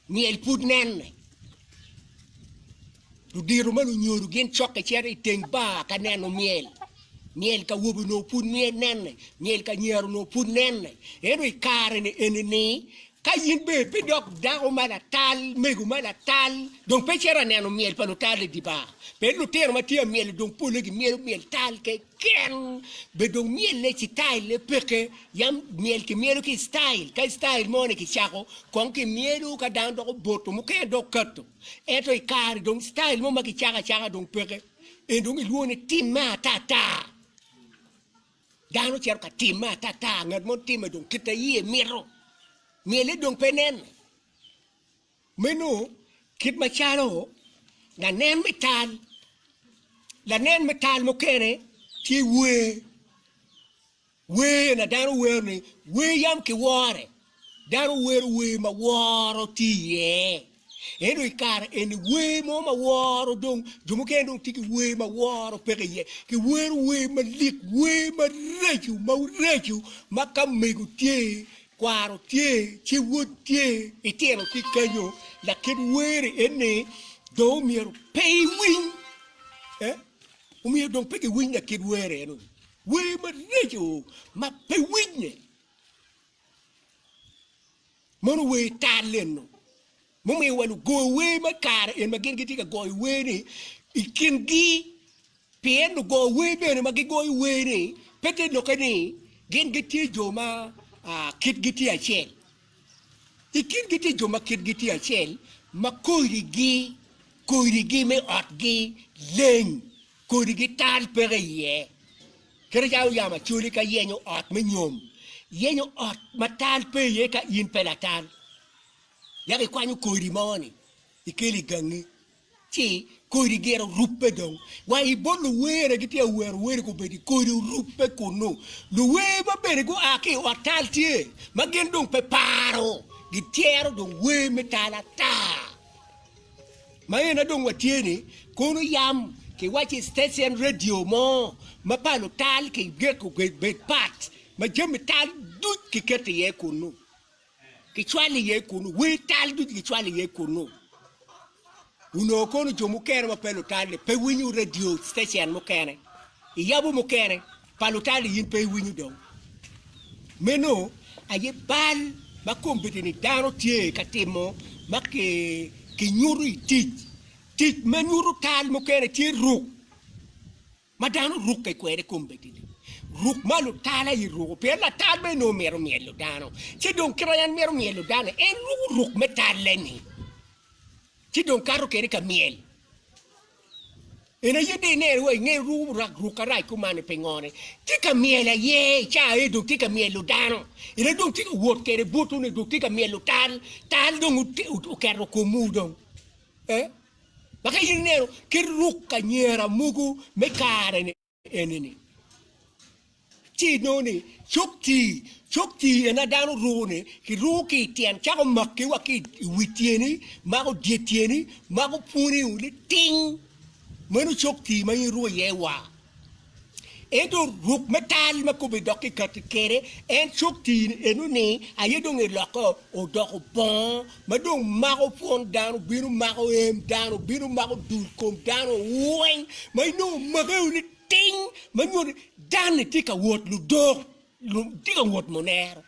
myel pud nenne. Ludito ma lunyodo gin cokke cito i teng bar ka neno myel. Myel ka awobe onongo pud nenne, myel ka anyira onongo pud nenne. Ento i kare-ni eni-ni, ka in bene pe dok dako ma latal, mego ma latal, dong pe icito ka neno myel pa lutal i dye bar. Pien lutino ma tye ka myelo dong polle gimyelo myel tal keken. Bene dong myelle citaille peke. Yam myel kimyelo ki i citail, ka citail moni kicako, kong kimyelo ka dano dok oboto mukene dok okato. Ento i kare dong citail mo ma kicako acaka dong peke. Eni dong ilwongo ni timme atata. Dano cito ka timme atata, ngat mo timme dong kite iye mito. Myelle dong pe nene. Meno kit macalo lanen me tal, lanen me tal mukene tye wer. Wer na dano wero ni, wer yam kiwore, dano wero wer ma woro tye iye. Ento i kare eni wer mo ma woro dong, jo mukene dong tye ki wer ma woro peke iye. Kiwero wer malik, wer maraco, maraco ma ka mego tye, kwaro tye, ci wod tye, itino tye kenyo, lakit wer-ri eni dong omyero pe iwiny. Eh? Omyero dong pe giwiny lakit wer eno-ni. Wer maraco ma pe winye. Mono wer tal eno. Mumiyo wa lugo wer me kare en ma gin gitye ka goyo wer ni i kingi pien lugo wer bene ma gigoyo wer ni pe te lokke ni gin gitye jo ma kitgi tye acel. I kingi tye jo ma kitgi tye acel ma kodigi kodigi me otgi leng. Kodigi tal peke iye. Kite calo yam Acholi ka yenyo ot me nyom, yenyo ot ma tal pe iye ka in pe latal. Yako ikwanyo kodi mo-ni ikelo i gangi, ci kodi gire orubbe dong. Wa i bot luwere gitye ka wero wer kombeddi, kodi orubbe kunnu. Luwer ma bene gua ki i ot tal tye ma gin dong pe paro, gityero dong wer me tal ata. Ma en aye dong watye ni, kono yam kiwaco i citecen redio mo ma pa lutal kigeko bed pat ma jami tal duc kiketo iye kunnu, kicwalo iye kunnu, wer tal ducu kicwalo iye kunnu. Onongo kono jo mukene ma pe lutal-li pe winyo redio citecen mukene, iyabo mukene pa lutal-li in pe iwinyo dong. Meno aye bal ma kombeddi-ni dano tye ka timo ma kinyuto i tic. Tic ma nyuto tal mukene tye ruk ma dano rukke kwede kombeddi-ni. Ruk ma lutal aye ruko pien latal bene nongo mito myelo dano. Ci dong kit ma en mito myelo dano-ni, en ruko ruk me talle-ni ci dong kato kwede ka myel. En aye dong ineno wa inge ruko ruk arac kuman-ni pingo-ni? Tye ka myel aye i caa aye dong tye ka myelo dano. En aye dong tye ka wot kwede buto-ni dong tye ka myelo tal, tal dong oketo komwu dong. Eh? Ma ka in ineno kit ruk anyira mogo me kare-ni eni-ni, ci inongo ni cokci, cokci en ma dano ruko-ni, kiruko ki i tyen cako maki wa ki i wi tyeni, mako dye tyeni, mako pwoni liting. Meno cokci ma in iruko iye war. Ento ruk me tal ma kome dok kikati kwede, en cokci eno-ni aye dong elokke odoko bongo ma dong mako pwon dano, bino mako em dano, bino mako dul kom dano weng ma inongo omake liting ma nyuto ni dan-ni tye ka wot ludok, tye ka wot munero.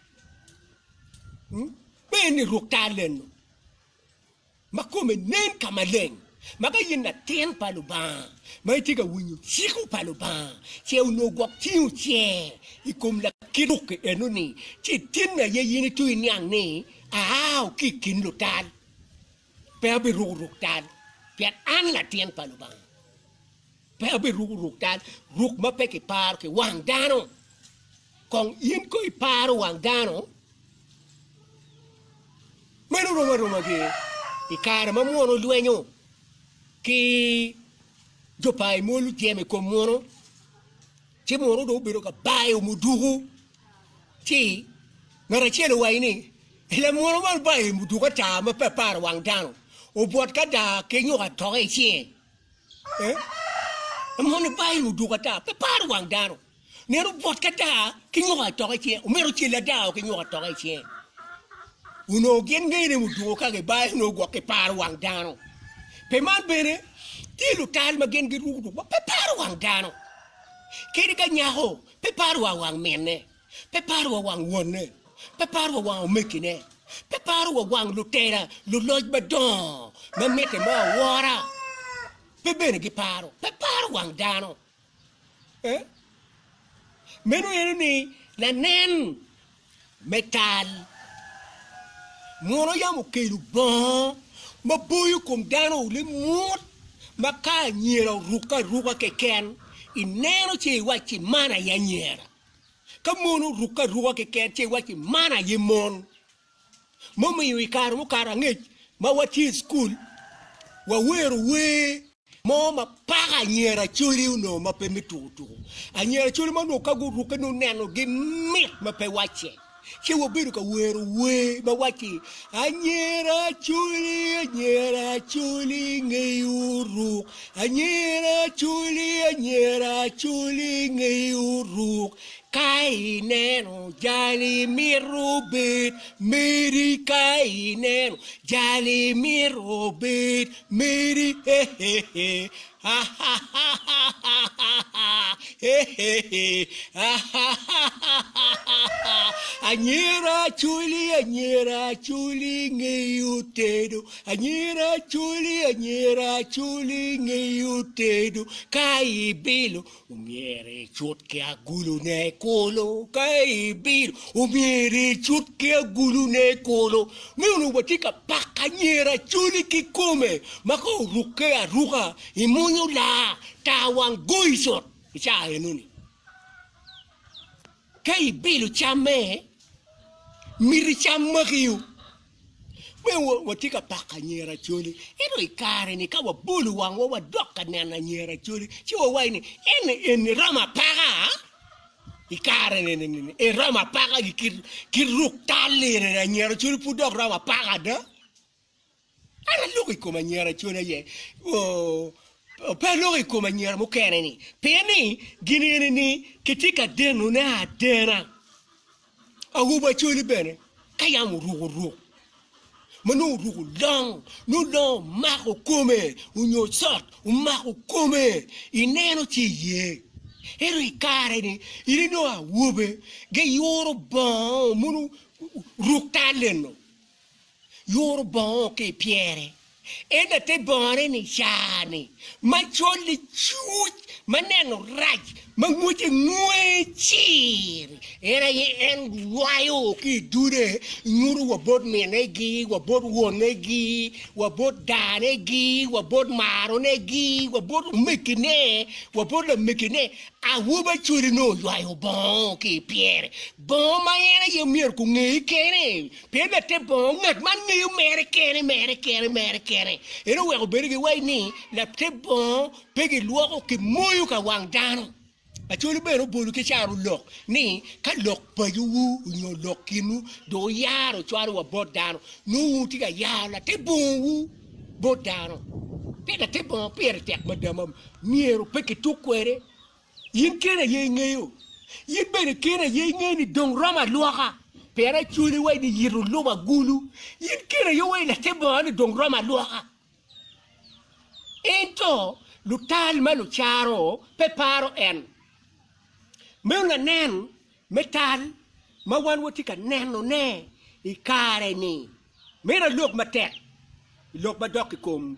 Pe ni ruk tal eno ma kome nen ka maleng, ma ka in latin pa Lubanga ma itye ka winyo ciko pa Lubanga, ce onongo gwok cingi ocer i kom lakit ruk eno-ni, ci tin aye in itwero niang ni Aa ki i kin lutal, pe abiruko ruk tal, pien an latin pa Lubanga. Pe abiruko ruk tal, ruk ma pe kiparo ki wang dano. Kong in ko iparo wang dano, meno rom aroma ki i kare ma mwono olwenyo ki jo pa Emol ojemo i kom mwono, ci mwono dong obedo ka bayo muduku. Ci ngat acel owaco ni, Lamwono man obayo muduku ata ma pe aparo wang dano. Obwot ka daa ki nyuka atoka i cinge. Eh? Mon bayo oduk ata, pe paro wang dano. Neno obwot ka daa ki nyuka atoka i cinge, omito cel adaa ki nyuka atoka i cinge. Onongo gin ngeyo ni oduko ka gibayo nongo gwok giparo wang dano. Pi man bene, tye lutal ma gin giruko ruk ma pe paro wang dano. Kadi ka nyako pe paro wa wang minne, pe paro wa wang wonne, pe paro wa wang omegine, pe paro wa wang lutela, luloc madongo ma mitte me awora, pe bene giparo, pe paro wang dano. Eh? Meno eno ni lanen me tal. Muno yam okelo bongo ma boyo kom dano limut ma ka anyira orukke aruka keken, ineno ci iwacci man aye anyira. Ka mon orukke aruka keken ci iwacci man aye mon. Mumiyo i kare mukato angec ma watye i cukul, wawero wer mo ma pako anyira Acholi onongo ma pe me tuko tuko. Anyira Acholi ma onongo ka gurukke nongo nenogi mit ma pe wacce. Ci wabedo ka wero wer ma wacci, Anyira Acholi, anyira Acholi ngeyo ruk, anyira Acholi, anyira Acholi ngeyo ruk. Ka ineno jali mito bed meri ka ineno jali mito bed meri hehehe hahahahahaha hehehe hahahahahaha anyira acoli anyira acoli ngeyo tedo anyira acoli anyira acoli ngeyo tedo ka ibilo Omyero icut ki agulune kulu, ka ibilo, omyero icut ki agulune kulu. Me onongo watye ka pako anyira Acholi kikome ma ka orukke aruka imwonyo laa tar wang goyi cut i caa enoni. Ka ibilo camme, miti cam maki-u. Me watye ka pako anyira Acholi, ento i kare-ni ka wabolo wangwa wadok ka neno anyira Acholi, ci wawaco ni, 'En eni romo apaka i kare-ni, eromo apaka ki kit ruk tal-li eni, anyira Acholi pud dok romo apaka ada? An aloko i kom anyira Acholi aye, pe aloko i kom anyira mukene-ni, pien ni gin eni-ni kitye ka denone adena. Awobe Acholi bene ka yam oruko ruk ma nongo oruko long, nongo long omako kome onyo cot omako kome ineno ci iye. Ento i kare-ni in inongo awobe giyuro bongo mono ruk tal eno. Yuro bongo ki i pyere, ento te bongone-ni caa-ni macol licuc ma neno rac ma ngwece ngwe cir, en aye en ywayo ki i dude, nyuto wa bot minegi, wa bot wonnegi, wa bot danegi, wa bot maronegi, wa bot omegine, wa bot lamegine. Awobi Acholi nongo oywayo bongo ki i pyere, bongo ma en aye myero kunge kene. Pien late bongo ngat man ngeyo mere kene, mere kene, mere kene. En oweko bedo giwaci ni late bongo pe gilwoko ki moyo ka wang dano. Acholi bene obolo ki caro lok ni ka lok pacowu onyo lok kinwu dong wuyaro cwalo wa bot dano, nongo wun wutye ka yaro late bongowu bot dano. Pien late bongo pire tek mada ma myero pe kituk kwede. In keni aye ingeyo. In bene keni aye ingeyo ni dong romo alwoka, pien acwali wa i yito lubo agulu. In keni aye wa i late bongo ni dong romo alwoka. Ento lutal ma lucaro pe paro en. Meno lanen me tal ma wan watye ka nenone i kare-ni. Meno alok matek i lok madok i kom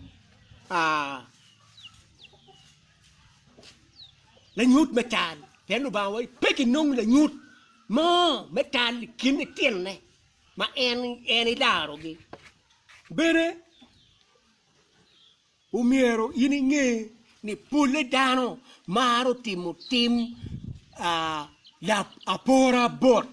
Lanyut me tal, pien Lubanga waco pe kinong lanyut mo me tal i kin litine ma en en ilarogi. Bene omyero in inge ni polle dano maro timo tim apora bot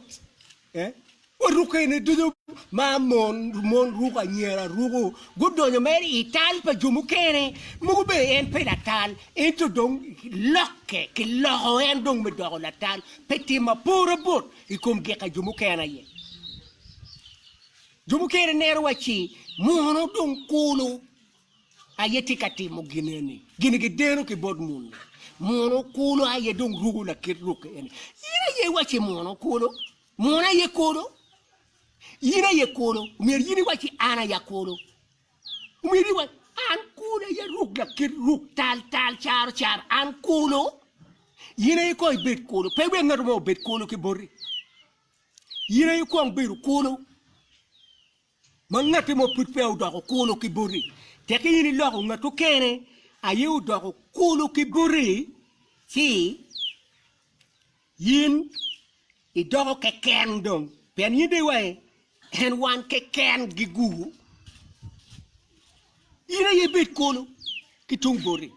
Warukene ducu ma mon mon ruko, anyira ruko, gudonyo mere i tal pa jo mukene. Mogo bene en pe latal, ento dong lokke, kiloko en dong me doko latal pi timo apora bot i kom gik a jo mukene aye. Jo mukene neno wacci muno dong kulu. aye tye ka timo gin eni. Gin gideno ki bot muno. Muno kulu aye dong ruko lakit rukke eni. In aye iwacci muno kulu? Muno aye kulu? In aye kulu? Myero in iwacci an aye akulu. Myero iwac an kulu aye aruk lakit ruk tal tal caro caro an kulu. In aye kong ibed kulu. Pe iwek ngat mo obed kulu ki boti. In aye ikwong bedo kulu. Ma ngatti mo pud peya odoko kulu ki boti, tekki in iloko ngat okene aye odoko kulu ki boti, ci in idoko keken dong, pien in dong iwaci, En wan keken gigu. In aye ibed kulu ki tung boti,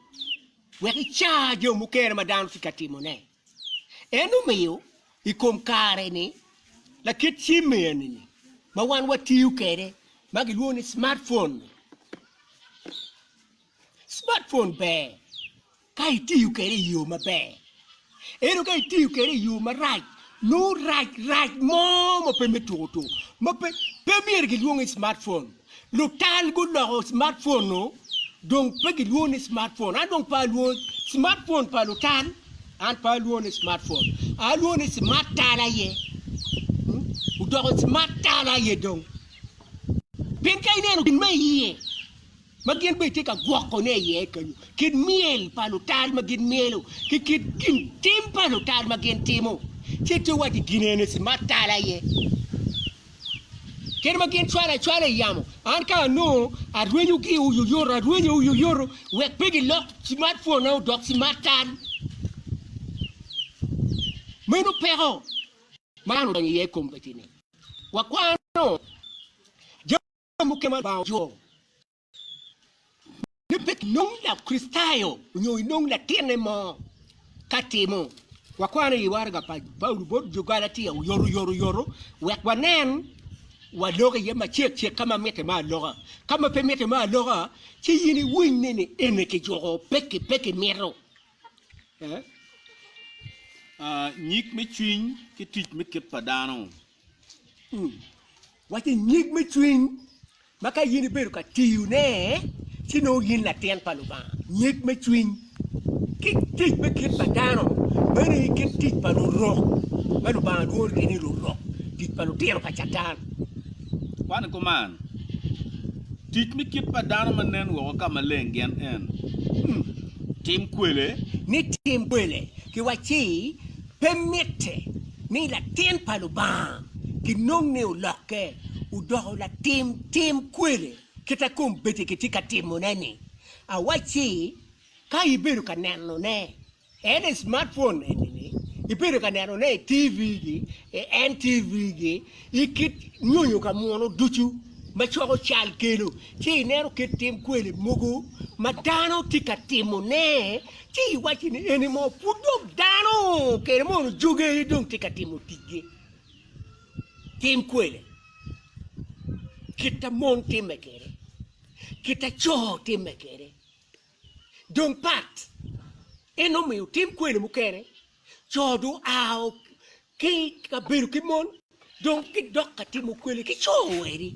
wek ica jo mukene ma dano tye ka timone. En omiyo i kom kare-ni lakit cim eni-ni ma wan watiyo kwede ma gilwongo ni smartphone-ni, smartphone ber ka itiyo kwede i yo maber ento ka itiyo kwede i yo marac nongo rac rac mo ma pe me tuko tuko ma pe myero gilwong ni smartphone. Lutal guloko smartphone-nu dong pe gilwongo ni smartphone. An dong pe alwongo smartphone pa lutal, an pe alwongo ni smartphone. Alwongo ni smart tal aye. Odoko smart tal aye dong. Pien ka ineno gin ma iye ma gin bene tye ka gwokone iye kenyo, kit myel pa lutal ma gin myelo ki kit gin tim pa lutal ma gin timo, ci itye waci gin eni smart tal aye. Kit ma gin cwalo acwala i yamo, an ka anongo arwenyogi oyoyoto, arwenyo oyoyoto wek pe gilok cimatponna odok cimattal. Meno peko ma dano odonyo iye i kombeddi-ni. Wakwano jami mukene ma Lubanga ojuko. Ni pe inong Lakricitayo nyo inong latinne mo ka timo. Wakwano i waraga pa Paulo bot jo Galatia oyotoyot oyoto wek wanen walok iye macek cek ka ma mitte me aloka. Ka ma pe mitte me aloka, ci in iwiny ni eni kijuko pe pe kimito. Nyig me cwiny ki tic me kit pa dano. Waci nyig me cwiny ma ka in ibedo ka tiyone, ci nongo in latin pa Lubanga. Nyig me cwiny ki tic me kit pa dano meno aye kit tic pa lurok ma Lubanga lwongogi ni lurok, tic pa lutino pa Catan. Kwan i kuman, Tic me kit pa dano ma nen woko ka maleng gin en, Tim kwele. Ni tim kwele, kiwacci pe mitte ni latin pa Lubanga kinong ni olokke odoko latim tim kwele kit a kombeddi kitye ka timone-ni. Awacci ka ibedo ka nenone en i smartphone eni-ni, ibedo ka nenone i TV-gi, i NTV-gi, i kit nyonyo ka muno ducu ma coko cal kelo, ci ineno kit tim kwele mogo ma dano tye ka timone Ci iwacci ni eni mo pud dong dano kede mono jogi aye dong tye ka timo ticgi. Tim kwele kit a mon timme kwede, kit a co timme kwede dong pat. En omiyo tim kwele mukene co dong oa ki kabedo ki mon dong gidok ka timo kwele ki co weri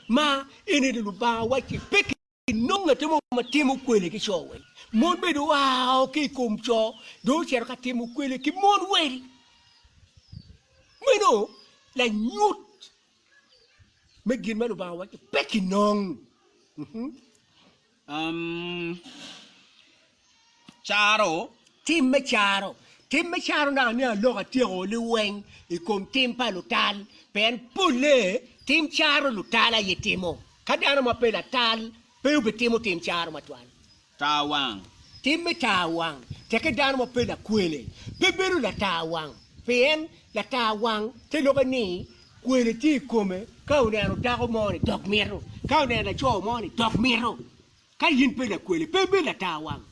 ma eni Lubanga wacci pe Inongo ngat mo ma timo kwele ki co weng. Mon bene oa ki i kom co dong ocito ka timo kwele ki mon weng. Meno lanyut me gin ma Lubanga owaco pe kinong. Caro. Tim me caro. Tim me caro naka ni alok atyeko liweng i kom tim pa lutal, pien polle tim caro lutal aye timo. Ka dano ma pe latal pe obitimo tim caro matwal. Tar wang. Tim me tar wang. Tekke dano ma pe lakwele pe bedo latar wang, pien latar wang te lokke ni kwele tye i kome ka oneno dako mo ni dok mito, ka oneno laco mo ni dok mito. Ka in pe lakwele, pe ibed latar wang.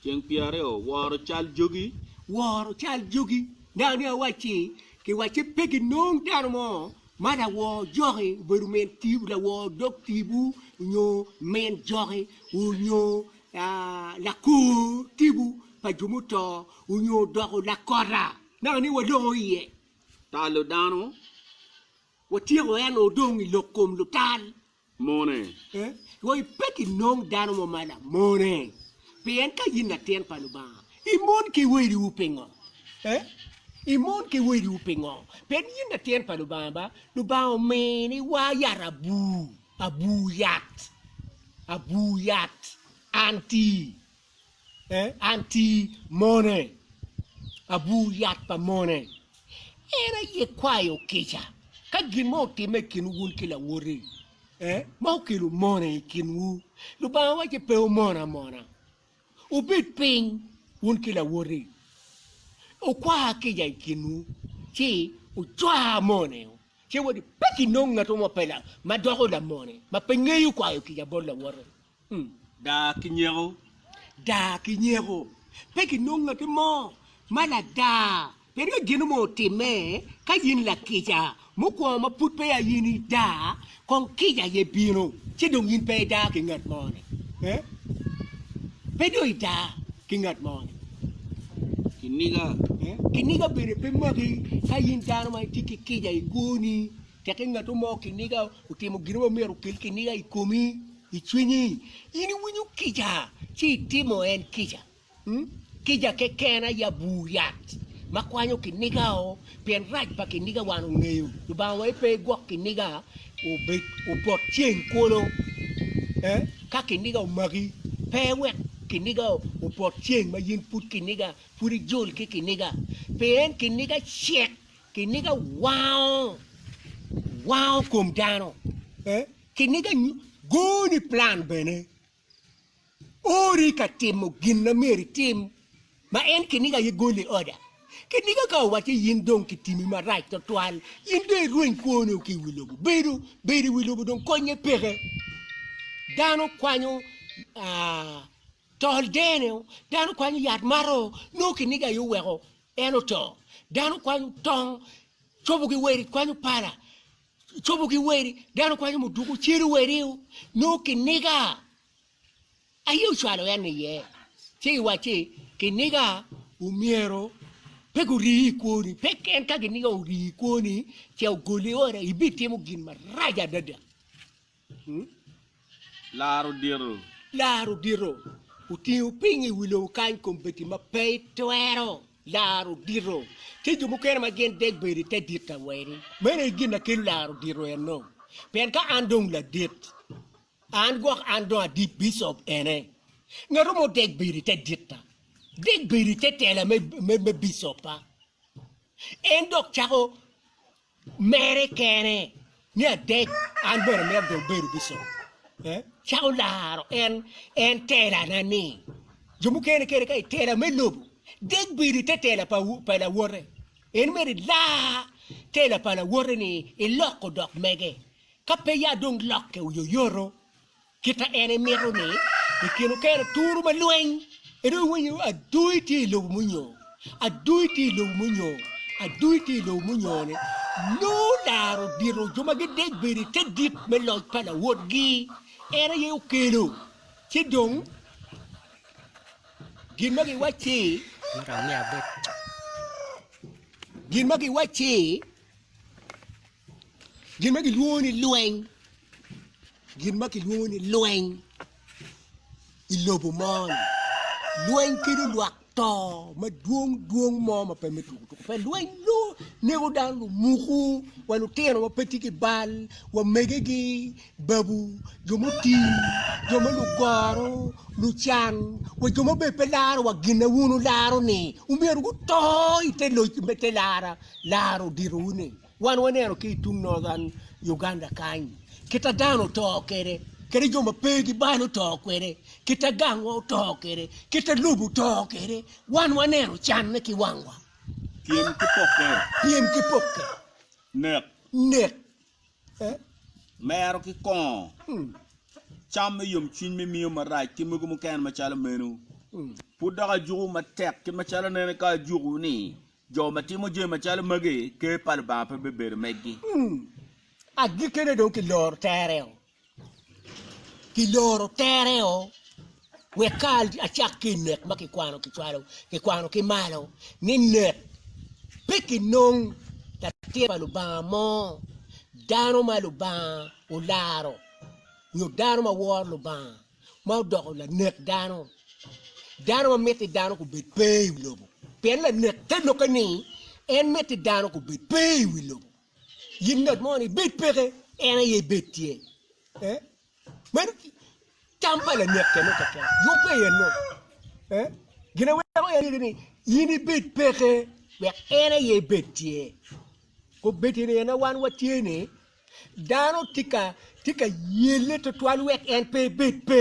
Ceng pyeraryo, Woro cal jogi. Woro cal jogi. Naka ni awacci, kiwacci pe ginong dano mo ma lawor jogi obedo min tipo, lawor dog tipo nyo min jogi onyo lakor tipo pa jo muto onyo odoko lakota. Naka ni waloko iye. Talo dano. Watyeko en odong i lok kom lutal. Mone. Wai pe kinong dano mo ma lamone, pien ka in latin pa Lubanga, imon ki wediwu pingo? Imon ki wediwu pingo? Pien in latin pa Lubanga ba, Lubanga ominiwa yat abur, abur yat, abur yat, anti. Anti mone, abur yat pa mone, en aye kwayo kica ka gin mo otimme i kinwu wun ki lawoti ma okelo mone i kinwu. Lubanga wacci pe wumon amona, wubed piny wun ki lawoti, wukwa kica i kinwu ci wucwa mone-u. Ci wadi pe kinong ngat mo ma doko lamone ma pe ngeyo kwayo kica bot lawote. Daa ki nyeko. Daa ki nyeko. Pe kinong ngati mo ma ladaa. Pien ka gin mo otimme, ka in lakica, mukwongo ma pud peya in idaa, kong kica aye bino, ci dong in pe idaa ki ngat mo-ni. Pe dong idaa ki ngat mo-ni. Kiniga. Kiniga bene pe maki ka in dano ma itye ki kica i kwoni. Tekke ngat mo kiniga otimo gin mo myero okel kiniga i komi, i cwinyi, in iwinyo kica ci itimo en kica. Kica keken aye abur yat ma kwanyo kiniga-o, pien rac pa kiniga wan ongeyo. Lubanga waci pe igwok kiniga obed opot ceng kulu. Ka kiniga omaki, pe iwek kiniga opot ceng ma in pud kiniga pud ijol ki kiniga, pien kiniga cek Kiniga wango wango kom dano, kiniga goni plan bene, ori ka timo gin ma myero itim ma en kiniga aye goli oda. Kiniga ka owacci in dong kitimi marac twatwal, in dong irweny kwoni ki i wi lobo, bedo bedo i wi lobo dong konye peke. Dano kwanyo tol dene, dano kwanyo yat mato, nongo kiniga aye oweko En oto. Dano kwanyo tong, cobo ki weri, kwanyo pala, cobo ki weri, dano kwanyo muduku, celo weri-u, nongo kiniga aye ocwalo en iye. Ci giwacci, Kiniga omyero pe gurii i kwoni. Pe en ka kiniga orii i kwoni, ce ogoli ore, ibitimo gin marac adada. Laro dito. Laro dito. Otingo piny i wi lobo kany kombeddi ma pe itwero laro dito. Tye jo mukene ma gin dek bedo i te dit aweri. Meno aye gin ma kelo laro dito eno. Pien ka an dong ladit, an gwok an dong adit bicop ene, ngat mo dek bedo i te ditta, dek bedo i te tela me bicoppa. En dok cako mere kene ni adek an bene amito dong bedo bicop cako laro en en telana ni jo mukene kene ka i tela me lobo dek bedo ite tela pa lawote en myero ilar tela pa lawote ni iloko dok mege ka pe ya dong lokke oyoyoto Kita en emito ni i kine okene turu ma lweny en iwinyo adui tye i lobo munyo, adui tye i lobo munyo, adui tye i lobo munyo ni nongo laro dito jo ma gidec bedo i te dit me loc pa lawotgi en aye okelo ci dong gin ma giwacci gin ma giwacci Gin ma kilwongo ni lweny, gin ma kilwongo ni lweny i lobo mo-ni, lweny kelo lwak to madwong dwong mo ma pe me tuko tuko pe lweny nongo neko dano lumuku wa lutino ma pe tye ki bal wa megegi babu jo mutii jo ma lugoro lucan wa jo ma bene pe laro wa gin ma wun wularo-ni myero guto i te loc me te lara laro ditowu-ni. Wan waneno ki i tung Northern Uganda kany kita dano oto kwede, kadi jo ma pe ki bal oto kwede, kita gangwa oto kwede, kita lobo oto kwede, wan waneno canne ki wangwa. Pyem ki pokke. Pyem ki pokke. Nek. Nek. Mero ki kongo. Cam me yomcwiny me miyo marac ki mogo mukene macalo meno. Pud dok ajuku matek kit macalo nene ka ajuku ni Jo ma timo jami macalo magi, Ker pa Lubanga pe bibedo meggi. Agikkine dong kiloro tereo. Kiloro tereo wek ka acak ki i nek ma kikwano kicwalo kikwano ki malo ni nek pe kinong latin pa Lubanga mo, dano ma Lubanga olaro. nyo dano ma woro Lubanga ma odoko lanek dano, dano ma miti dano gubed pe i wi lobo. Pien lanek te lokke ni en miti dano gubed pe i wi lobo. In ngat mo ni ibed peke, en aye ibed tye. Eh? Meno tam pa lanek kene keken. Yubbe eno. Eh? Gin a weko en ni in ibed peke wek en aye ebed tye. Kombeddi ni en wan watye ni dano tye ka tye ka yelle twatwal wek en pe ebed pe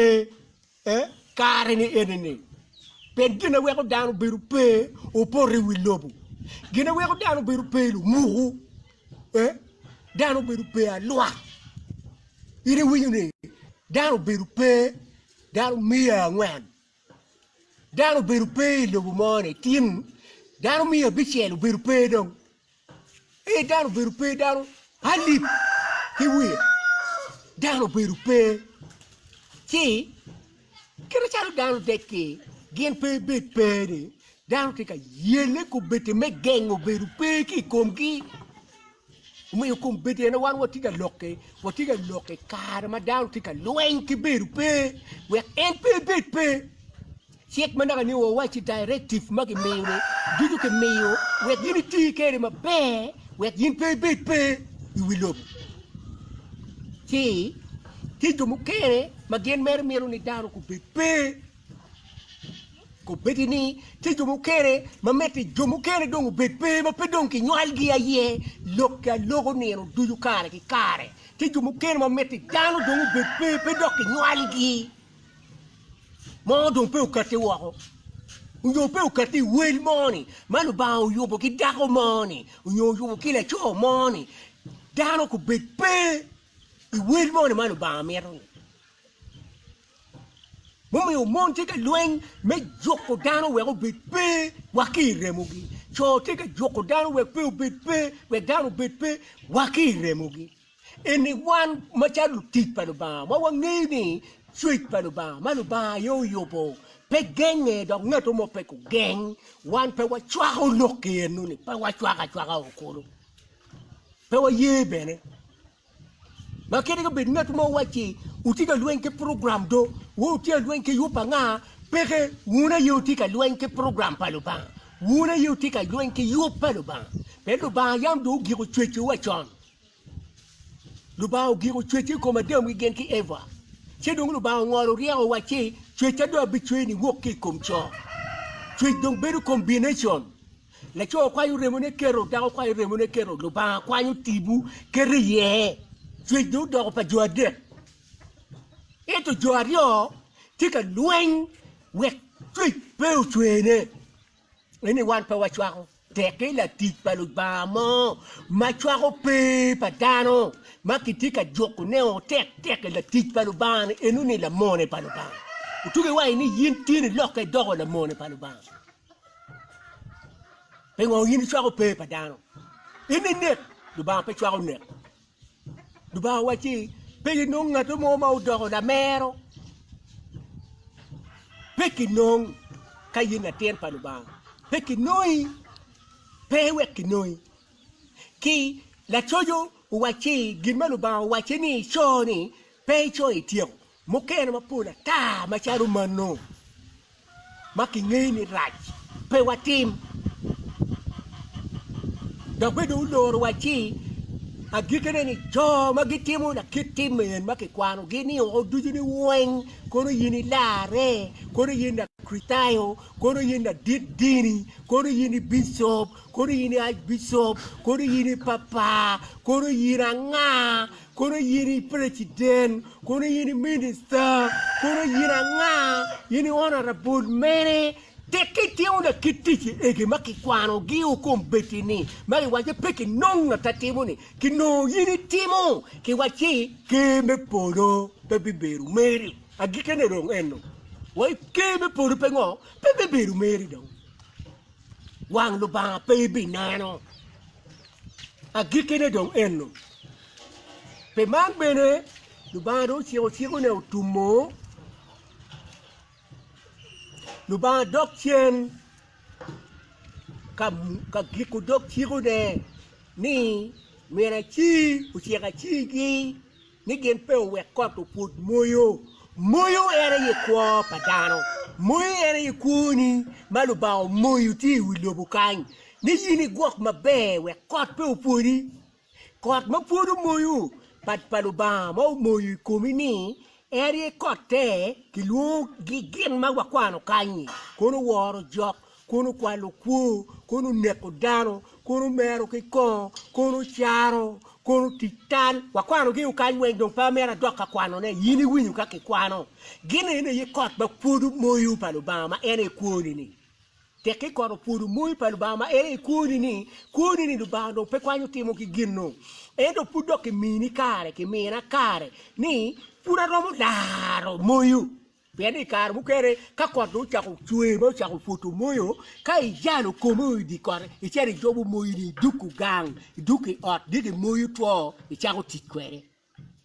eh? Kare ni eni ni pien gin a weko dano bedo pe opoto i wi lobo. Gin a weko dano bedo pe lumuku. Eh? Dano obedo pe alwak. In iwinyo ni dano obedo pe dano 400. Dano obedo pe i lobo mo-ni tin dano 500 obedo pe dong. Ee dano obedo pe dano alip ki wiye. Dano obedo pe ci kite calo dano dek-ki gin pe bed pe-ni Dano tye ka yelle kombeddi me gengo bedo pe ki i komgi. Omiyo kombeddi ene wan watye ka lok-ki, watye ka lok i kare ma dano tye ka lweny ki bedo pe wek en pe ebed pe. Cik ma naka ni wawacci directive ma kimiyo-ni ducu kimiyo wek in iti kwede maber wek in pe ibed pe i wi lobo. Ci tye jo mukene ma gin mere mito ni dano gubed pe. Kobeddi ni tye jo mukene ma mitte jo mukene dong obed pe ma pe dong kinywalgi aye lok ki aloko nino ducu kare ki kare. Tye jo mukene ma mitte dano dong obed pe pe dok kinywalgi mo dong pe okatti woko nyo pe okatti i wel mo-ni ma Lubanga oyubo ki dako mo-ni nyo oyubo ki laco mo-ni dano gubed pe i wel mo-ni ma Lubanga mito-ni. Mumiyo mon tye ka lweny me juko dano wek obed pe wa ki i remogi. Co tye ka juko dano wek pe obed pe, wek dano obed pe wa ki i remogi. Eni wan macalo lutic pa Lubanga ma wangeyo ni cwec pa Lubanga ma Lubanga aye oyubo pe genge dok ngat mo pe kugeng, wan pe wacwako lok eno-ni, pe wacwako acwaka kulu, pe waye bene. Ma kadi ka bed ngat mo owacci wutye ka lweny ki program do, wun wutye ka lweny ki yub anga? Peke, wun aye wutye ka lweny ki program pa Lubanga. Wun aye wutye ka lweny ki yub pa Lubanga. Pien Lubanga yam dong ogiko cwecce wa con. Lubanga ogiko cwecce i kom Adam ki gin ki Eva. Ci dong Lubanga ongolo ryeko owacci, Cwecca dong abicweyo niwok ki i kom co. Cwec dong bedo combination. Laco kwanyo remone keto, dako kwanyo remone keto, Lubanga kwanyo tipo keto iye. Cwec dong odoko pa jo adek. Ento jo aryo tye ka lweny wek cwec pe ocwene. Eni wan pe wacwako. Tekki latic pa Lubanga mo ma cwako pe pa dano ma kitye ka jukone o tek tek latic pa Lubanga ni enoni lamone pa Lubanga. Otugi waci ni in tye ni lokke idoko lamone pa Lubanga. Pingo in icwako pe pa dano? In inek, Lubanga pe cwako nek. Lubanga owacci pe inong ngat mo ma odoko lamero. Pe kinong ka in latin pa Lubanga. Pe kinongi, pe iwek kinongi. Ki lacoco owacci gin ma Lubanga owacce ni ico-ni pe ico ityeko. Mukene mapol ata macalo mano ma kingeyo ni rac pe watim. Dok bene dong oloro wa ci agikkine ni jo ma gitimo lakit tim en ma kikwanogi ni oko ducu ni weng kono in ilarre, kono in Lakricitayo, kono in ladit dini, kono in i bicop, kono in i acbicop, kono in i papa, kono in anga, Kono in i preciden, kono in i minista, kono in anga, in i honorable mene, tek itimo lakit tic egi ma kikwanogi okombeddi-ni, ma kiwacci pe kinong ngat a timo-ni, kinongo in itimo, kiwacci ker me polo pe bibedo meri. Agikkine dong eno, wa i ker me polo pe ngo? Pe bibedo meri dong. Wang Lubanga pe ibineno. Agikkine dong eno. Pi man bene, Lubanga dong ociko cikone otumo. Lubanga dok cen ka giko dog cikone ni myero aci, ocik acigi. ni gin pe owek kot opwod moyo. Moyo en aye kwo pa dano. Moyo en aye kwoni ma Lubanga omoyo tye i wi lobo kany ni in igwok maber wek kot pe opwodi. Kot ma pwod omoyo pa pa Lubanga ma omoyo i komi ni en aye kotte kilwongo gin ma wakwano kany-nyi kono woro jok kono okwalo kwo, kono oneko dano, kono omero ki kongo, kono ocaro, kono tic tal. Wakwanogi kany weng dong pe amito adok ka kwanone, in iwinyo ka kikwano. Gin eni aye kot ma pwodo moyo pa Lubanga ma en aye kwoni-ni. Tekki kot opwodo moyo pa Lubanga ma en aye kwoni-ni, kwoni-ni Lubanga dong pe kwanyo timo ki gin-nu. Ento pud dok kimini kare, kimina kare ni pud aromo laro moyo. Pien i kare mukene ka kot dong ocako cwer ma ocako pwoto moyo, ka ijalo komi i dye kot, icito ijobo moyoni idukko gang, idukko i ot, diki moyo two icako tic kwede.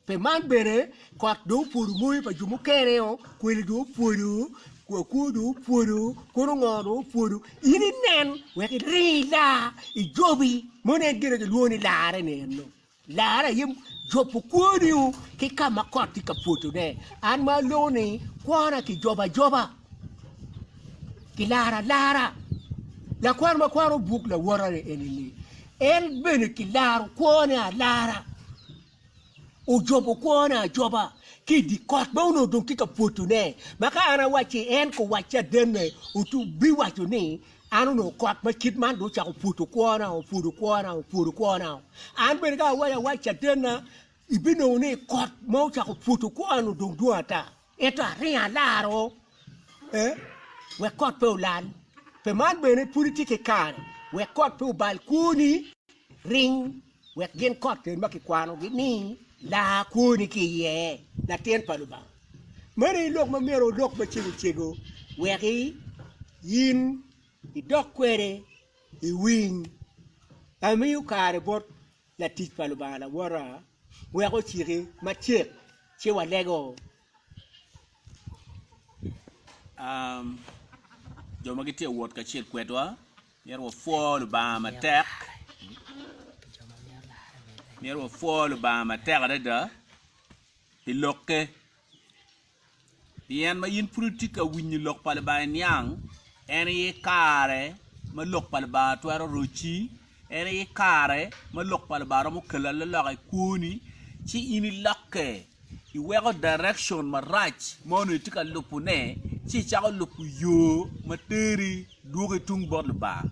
Pi man bene kot dong opwodo moyo pa jo mukene-o, kweli dong opwodo, kwo dong opwodo, kono ngo dong opwodo, in inen wek iring ilar ijobi, mono en gin ma kilwongo ni larre-ni eno. Larre aye jobo kwoni ki ka ma kot tye ka pwotone. An ma aloko ni kwona kijobo ajoba, kilaro alara. Lakwan ma kwano buk lawota-ni eni-ni, en bene kilaro kwone alara, ojobo kwone ajoba ki i dye kot ma onongo dong tye ka pwotone. Ma ka an awacci en guwac cadenne, biwaco ni An onongo kot ma kit man dong ocako pwodo kwona, opwodo kwona, opwodo kwona. An bene ka awaco awac cadenna, ibinongo ni kot ma ocako pwodo kwona-ni dong dwong ata. Ento aringo alaro eh, wek kot pe olal. Pi man bene pud itye ki kare wek kot pe obal kwoni, ring wek gin kot eni ma kikwanogi ni lar kwoni ki iye, latin pa Lubanga. Meno aye lok ma myero wulok macego cego wek in idok kwede iwiny. Amiyo kare bot latic pa Lubanga lawota wek ociki macek ci walego. Jo ma gitye ka wot kacel kwedwa myero wapwo Lubanga matek, myero wapwo Lubanga matek adada pi lokke. Pien ma in pud itye ka winyo lok pa Lubanga iniang, en aye kare ma lok pa Lubanga twero rocci, en aye kare ma lok pa Lubanga romo kelo alaloka i kwoni, ci in ilokke iweko direction marac ma onongo itye ka lubone ci icako lubo yo ma teri dwoki tung bot Lubanga.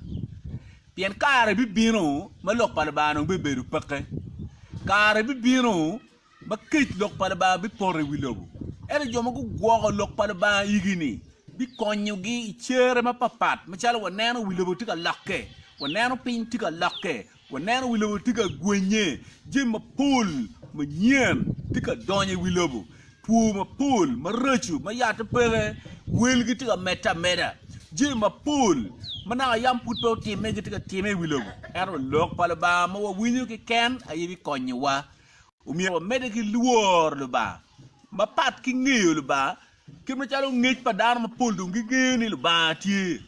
Pien kare bibino ma lok pa Lubanga dong bibedo peke, kare bibino ma kec lok pa Lubanga bipoto i wi lobo. Ento jo ma gugwoko lok pa Lubanga igi-ni bikonyogi i cere mapatpat macalo waneno wi lobo tye ka lokke, waneno piny tye ka lokke, waneno wi lobo tye ka gwenye, jami mapol manyen tye ka donyo i wi lobo, two mapol maraco ma yatte peke welgi tye ka medde ameda, jami mapol ma naka yam pud pe otimme gitye ka timme i wi lobo. Ento lok pa Lubanga ma wawinyo keken aye bikonyowa. Omyero wamedde ki lworo Lubanga. Mapat ki ngeyo Lubanga, kit macalo ngec pa dano mapol dong gingeyo ni Lubanga tye,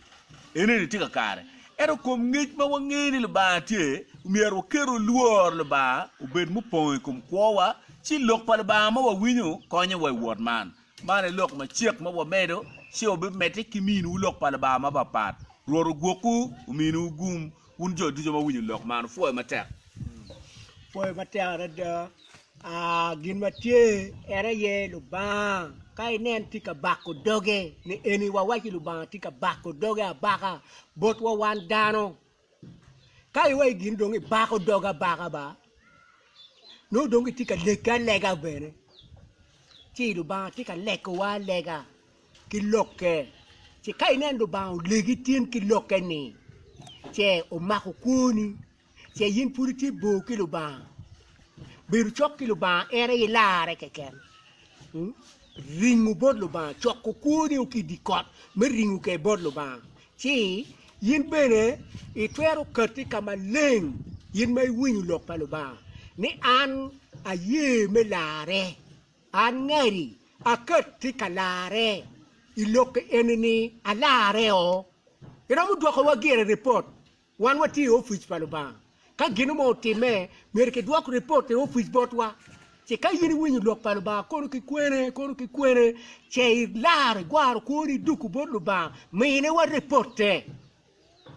enoni tye kakare. Ento kom ngec ma wangeyo ni Lubanga tye, omyero waketo lworo Lubanga obed mupongo i kom kwowa, ci lok pa Lubanga ma wawinyo konyowa i wot man. Man aye lok macek ma wamedo, ci wabimedde ki miniwu lok pa Lubanga mapatpat. Rwot ogwokwu, ominiwu gum. Wun jo ducu ma wuwinyo lok man, wupwoyo matek. Pwoyo matek adada. Ah, gin ma tye en aye Lubanga ka inen tye ka bako doge ni eni wawaci Lubanga tye ka bako doge abaka botwa wan dano. Ka iwaci gin dong ibako doge abaka ba, nongo dong itye ka lege alega bene. Ci Lubanga tye ka legowa alega. ki lokke. Ci ka inen Lubanga olegi tin ki lokke ni, ce omako kwoni, ce in pud itye bor ki Lubanga. Bedo cok ki Lubanga en aye larre keken. Hmm? Ringo bot Lubanga, coko kwoni ki i dye kot me ringo kwede bot Lubanga. Ci in bene itwero katti ka maleng, in ma iwinyo lok pa Lubanga, ni an aye me larre. An ngadi akatti ka larre i lok eni ni alarre o. Iromo dwoko wa gire ripot. Wan watye i opic pa Lubanga. Ka gino mo otimme, myero kidwok ripot i opic botwa. Ci ka in iwinyo lok pa Lubanga kono ki kwene, kono ki kwene, ce ilaro igwaro kwoni idukku bot Lubanga, mine wa ripotte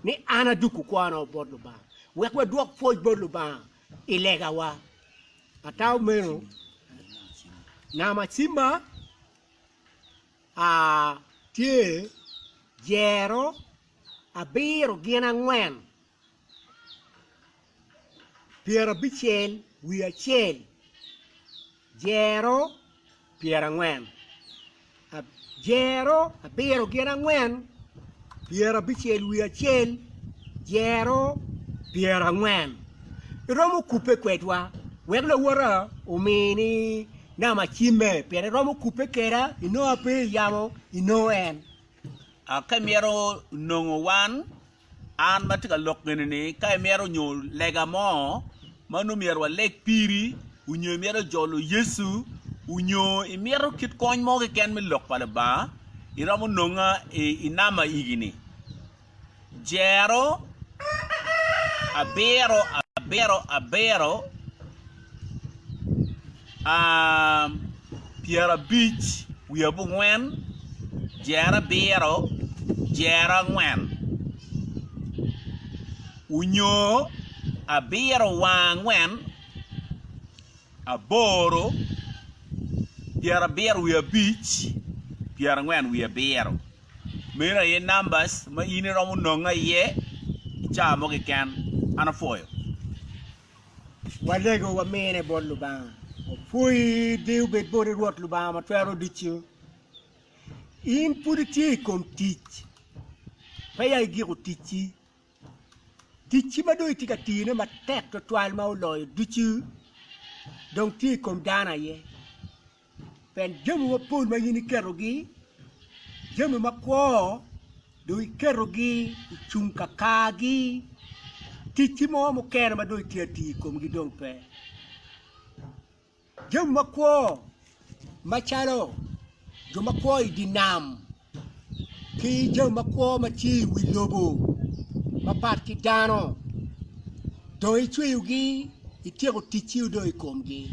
ni an adukku kwona bot Lubanga, wek wadwok pwoc bot Lubanga i legawa. Atamo meno nama cimma tye jero abiro gin angwen. pyerabicel wiye acel, jero pyerangwen, jero abiro gin angwen, pyerabicel wiye acel, jero pyerangwen. Iromo kubbe kwedwa wek lawota omini namba cimme pien iromo kubbe kweda inongo ape i yamo inongo en. Ka imito nongo wan An ma atye ka lok eni-ni, ka imito nyo lega mo ma nongo myero waleg piri, onyo imito jolo Yecu, onyo imito kit kony mo keken me lok pa Lubanga, iromo nonga i namba igi-ni, jero abiro abiro abiro pyerabic wiye abongwen jero abiro jero angwen onyo abiro wang angwen aboro pyerabiro wiye abic pyerangwen wiye abiro meno aye numbers ma in iromo nonge iye i cawa mo keken an apwoyo. Walego wamine bot Lubanga. Wapwoyi deyo obed boti Rwot Lubanga ma twero ducu. In pud itye i kom tic, peya igiko ticci. Ticci ma dong itye ka tiyone matek twatwal ma oloyo ducu dong tye i kom dano aye. Pien jami mapol ma in iketogi, jami makwo dong iketogi ocung kakargi, ticci mo mukene ma dong itye ka tiyo i komgi dong pe. Jami makwo macalo jo makwo i dye nam ki jami makwo ma tye i wi lobo mapat ki dano dong icweyogi ityeko ticci dong i komgi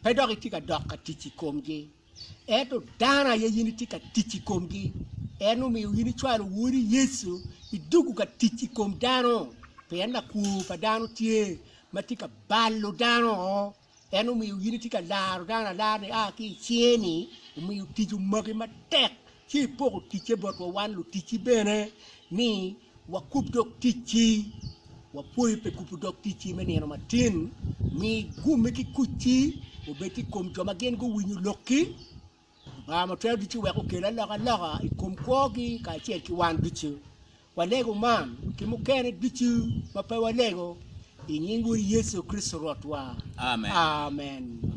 pe dok itye ka dok ka tic i komgi ento dano aye in itye ka tic i komgi en omiyo in icwalo wodi Yecu idwogo ka tic i kom dano pien lakwor pa dano tye ma tye ka balo dano. En omiyo in itye ka laro dano alara nia ki i cinge-ni, omiyo tic omaki matek, ci ipoko ticce botwa wan luticci bene ni wakub dog ticci. Wapwoyi pi kubo dog ticci me nino matin, mi gummi ki kucci obed i kom jo ma gin guwinyo lokki. Lubanga ma Twero Ducu wek okel alokaloka i kom kwogi kacel ki wan ducu. Walego man ki mukene ducu ma pe walego i nying Wodi Yecu Kricito Rwotwa. Amen. Amen.